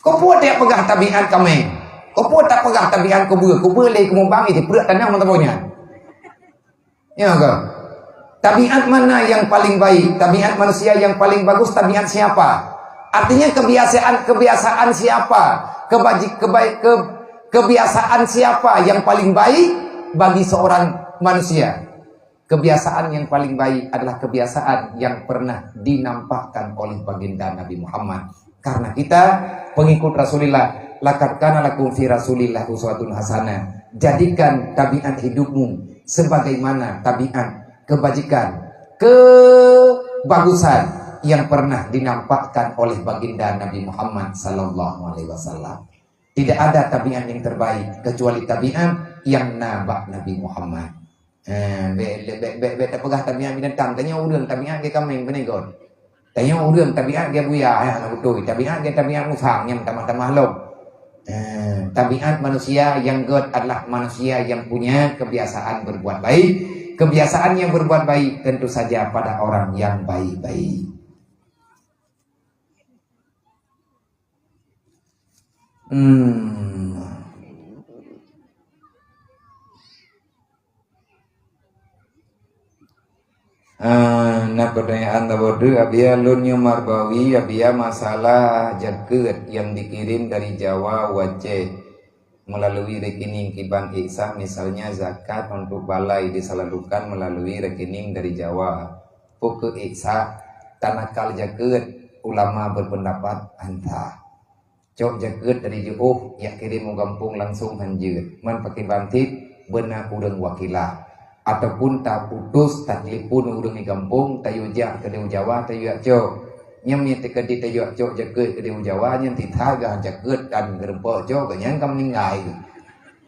Keupeue tak peugah tabiat kaméng? Keupeue tak peugah tabiat keubeue? Keubeue lé keumubang itu peureuk tanah mata bonya. Ya ke? Tabiat mana yang paling baik? Tabiat manusia yang paling bagus, tabiat siapa? Artinya kebiasaan, kebiasaan siapa? Kebaji-, kebaik-, ke-, kebiasaan siapa yang paling baik bagi seorang manusia? Kebiasaan yang paling baik adalah kebiasaan yang pernah dinampakkan oleh baginda Nabi Muhammad. Karena kita pengikut Rasulullah, laqad kana lakum fi Rasulillah uswatun hasanah. Jadikan tabiat hidupmu sebagaimana tabiat kebajikan, kebagusan yang pernah dinampakkan oleh baginda Nabi Muhammad sallallahu alaihi wasallam. Tidak ada tabiat yang terbaik kecuali tabiat yang na bak Nabi Muhammad. Eh, bèk, bèk, bèk, bèk tapeugah tabiat binatang, tanyoe ureueng tabiat geuh kaméng, beuneugöt. Tanyoe ureueng tabiat geuh buya, ya, na beutôi. Tabiat geuh tabiat musang nyang tamah-tamah lom. Eh, tabiat manusia yang göt adalah manusia yang punya kebiasaan berbuat baik. Kebiasaan yang berbuat baik tentu saja pada orang yang baik-baik. Hmm. Ah, na pertanyaan tabodeu, Abia, lôn nyoe Marbawi, Abia, masalah jakeuet yang dikirim dari Jawa u Aceh melalui rekening kiban Ihsan, misalnya zakat untuk balai disalurkan melalui rekening dari Jawa. Peu kheueh Ihsan, tanakal jakeuet, ulama berpendapat hana. Cok jakeuet dari jiôh, jak kirém u gampông langsông han jeuet. Man pakriban cit, beuna ureueng wakilah. Ataupun ta-utus, tatelepon ureueng di gampông, tayue jak keudéh u Jawa, tayue jak cok. Nyan meunyo teukeudi tayue jak cok jakeuet keudéh u Jawa, nyan titha geuh jakeuet dan geurumpok cok, gobnyan ka meuninggai.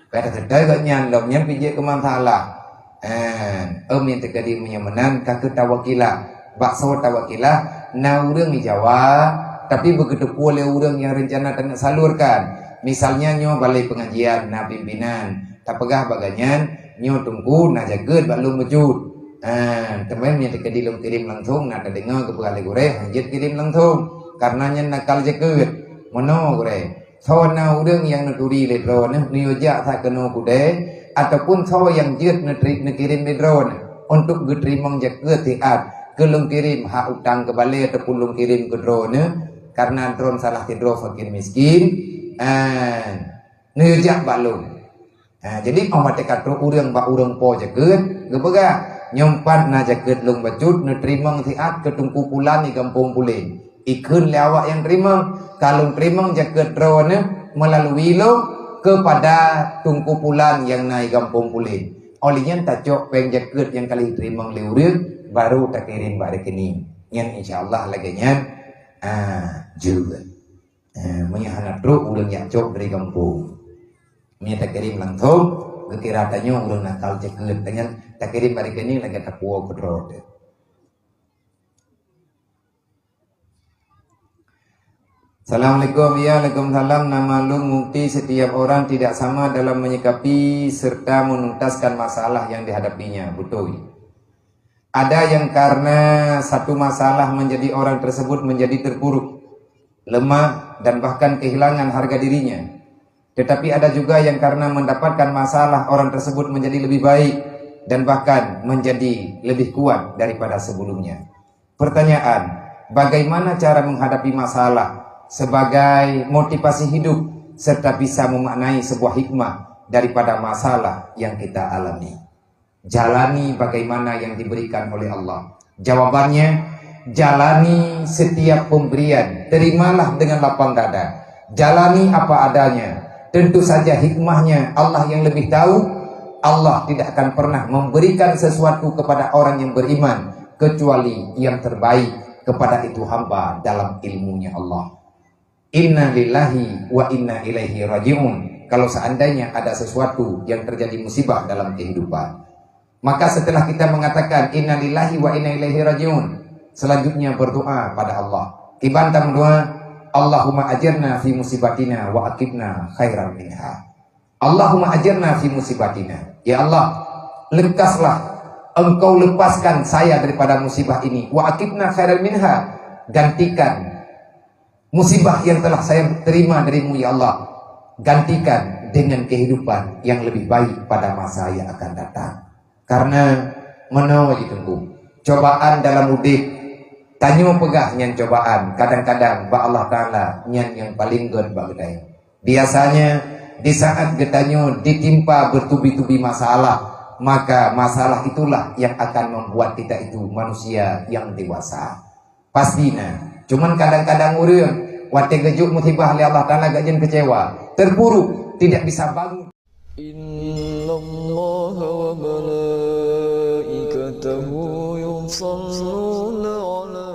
Ka teukeudai gobnyan lom, nyan pih jeuet keu masalah. Eh, em nyang teukeudi meunyoe meunan ka kheueh tawakilah. Bak soe tawakilah, na ureueng di Jawa, tapi beugeuteupeue lé ureueng nyang reuncana taneuk salurkan. Misalnya nyoe balai pengajian na pimpinan, tapeugah bak gobnyan, "Nyoe Teungku na jakeuet bak lôn bacut." Eh, teuma meunyoe teukeudi lôn kirém langsông, na tadeungoe geupeugah lé gurèe, han jeuet kirém langsông, karena nyan nakal jakeuet. Meunoe gurèe. Soe na ureueng nyang neuturi lé droeneuh, neuyue jak that keunoe keudè, ataupun soe nyang jeuet neutri-, neukirém lé droeneuh untuk geuteurimong jakeuet siat keu lôn kirém hak utang keu balè ataupun lôn kirém keu droeneuh, karena droeneuh salah sidroe fakir miskin, eh, neuyue jak bak lôn. Ha, jadi, óh watèe ka trok ureueng bak ureueng po jakeuet, geupeugah, "Nyoe pat na jakeuet lôn bacut neuteurimong siat keu Teungku Pulan di gampông puléng." Ikheun lé awak nyang teurimong, "Ka lôn teurimong jakeuet droeneuh meulalui lôn keupada Teungku Pulan nyang na di gampông puléng." Óh lheueh nyan tacok péng jakeuet nyang ka lheueh teurimong lé ureueng, baru takirém bak rekening. Nyan insya Allah lagèe nyan, ah, jeuet. Eh, meunyoe hana trok ureueng nyang cok dari gampông. Meunyoe takirém langsông, geukira tanyoe ureueng nakal jakeuet. Tanyoe takirém bak rekening lagèe tapuwoe keudroe teuh. Assalamualaikum. Ya, waalaikumsalam. Nama lôn Mukti, setiap orang tidak sama dalam menyikapi serta menuntaskan masalah yang dihadapinya. Betul. Ada yang karena satu masalah menjadi orang tersebut menjadi terpuruk, lemah, dan bahkan kehilangan harga dirinya. Tetapi ada juga yang karena mendapatkan masalah orang tersebut menjadi lebih baik dan bahkan menjadi lebih kuat daripada sebelumnya. Pertanyaan, bagaimana cara menghadapi masalah sebagai motivasi hidup serta bisa memaknai sebuah hikmah daripada masalah yang kita alami? Jalani bagaimana yang diberikan oleh Allah. Jawabannya, jalani setiap pemberian, terimalah dengan lapang dada. Jalani apa adanya. Tentu saja hikmahnya Allah yang lebih tahu. Allah tidak akan pernah memberikan sesuatu kepada orang yang beriman kecuali yang terbaik kepada itu hamba dalam ilmunya Allah. Inna lillahi wa inna ilaihi raji'un. Kalau seandainya ada sesuatu yang terjadi musibah dalam kehidupan, maka setelah kita mengatakan inna lillahi wa inna ilaihi raji'un, selanjutnya berdoa pada Allah. Kiban tameudoa, "Allahumma ajirna fi musibatina wa aqibna khairan minha." Allahumma ajirna fi musibatina. Ya Allah, lekaslah, Engkau lepaskan saya daripada musibah ini. Wa aqibna khairan minha. Gantikan musibah yang telah saya terima darimu, ya Allah, gantikan dengan kehidupan yang lebih baik pada masa yang akan datang. Karena meunoe jitunggu cobaan dalam udép, tanyoe peugah nyan cobaan, kadang-kadang bak Allah Taala nyan nyang paleng göt bak geutanyoe. Biasanya, di saat geutanyoe ditimpa bertubi-tubi masalah, maka masalah itulah yang akan membuat kita itu manusia yang dewasa. Pasti na. Cuman kadang-kadang ureueng watèe geujok musibah lé Allah Taala geuh jeuet kecewa, terpuruk, tidak bisa bangun. إن الله وملائكته يصلون على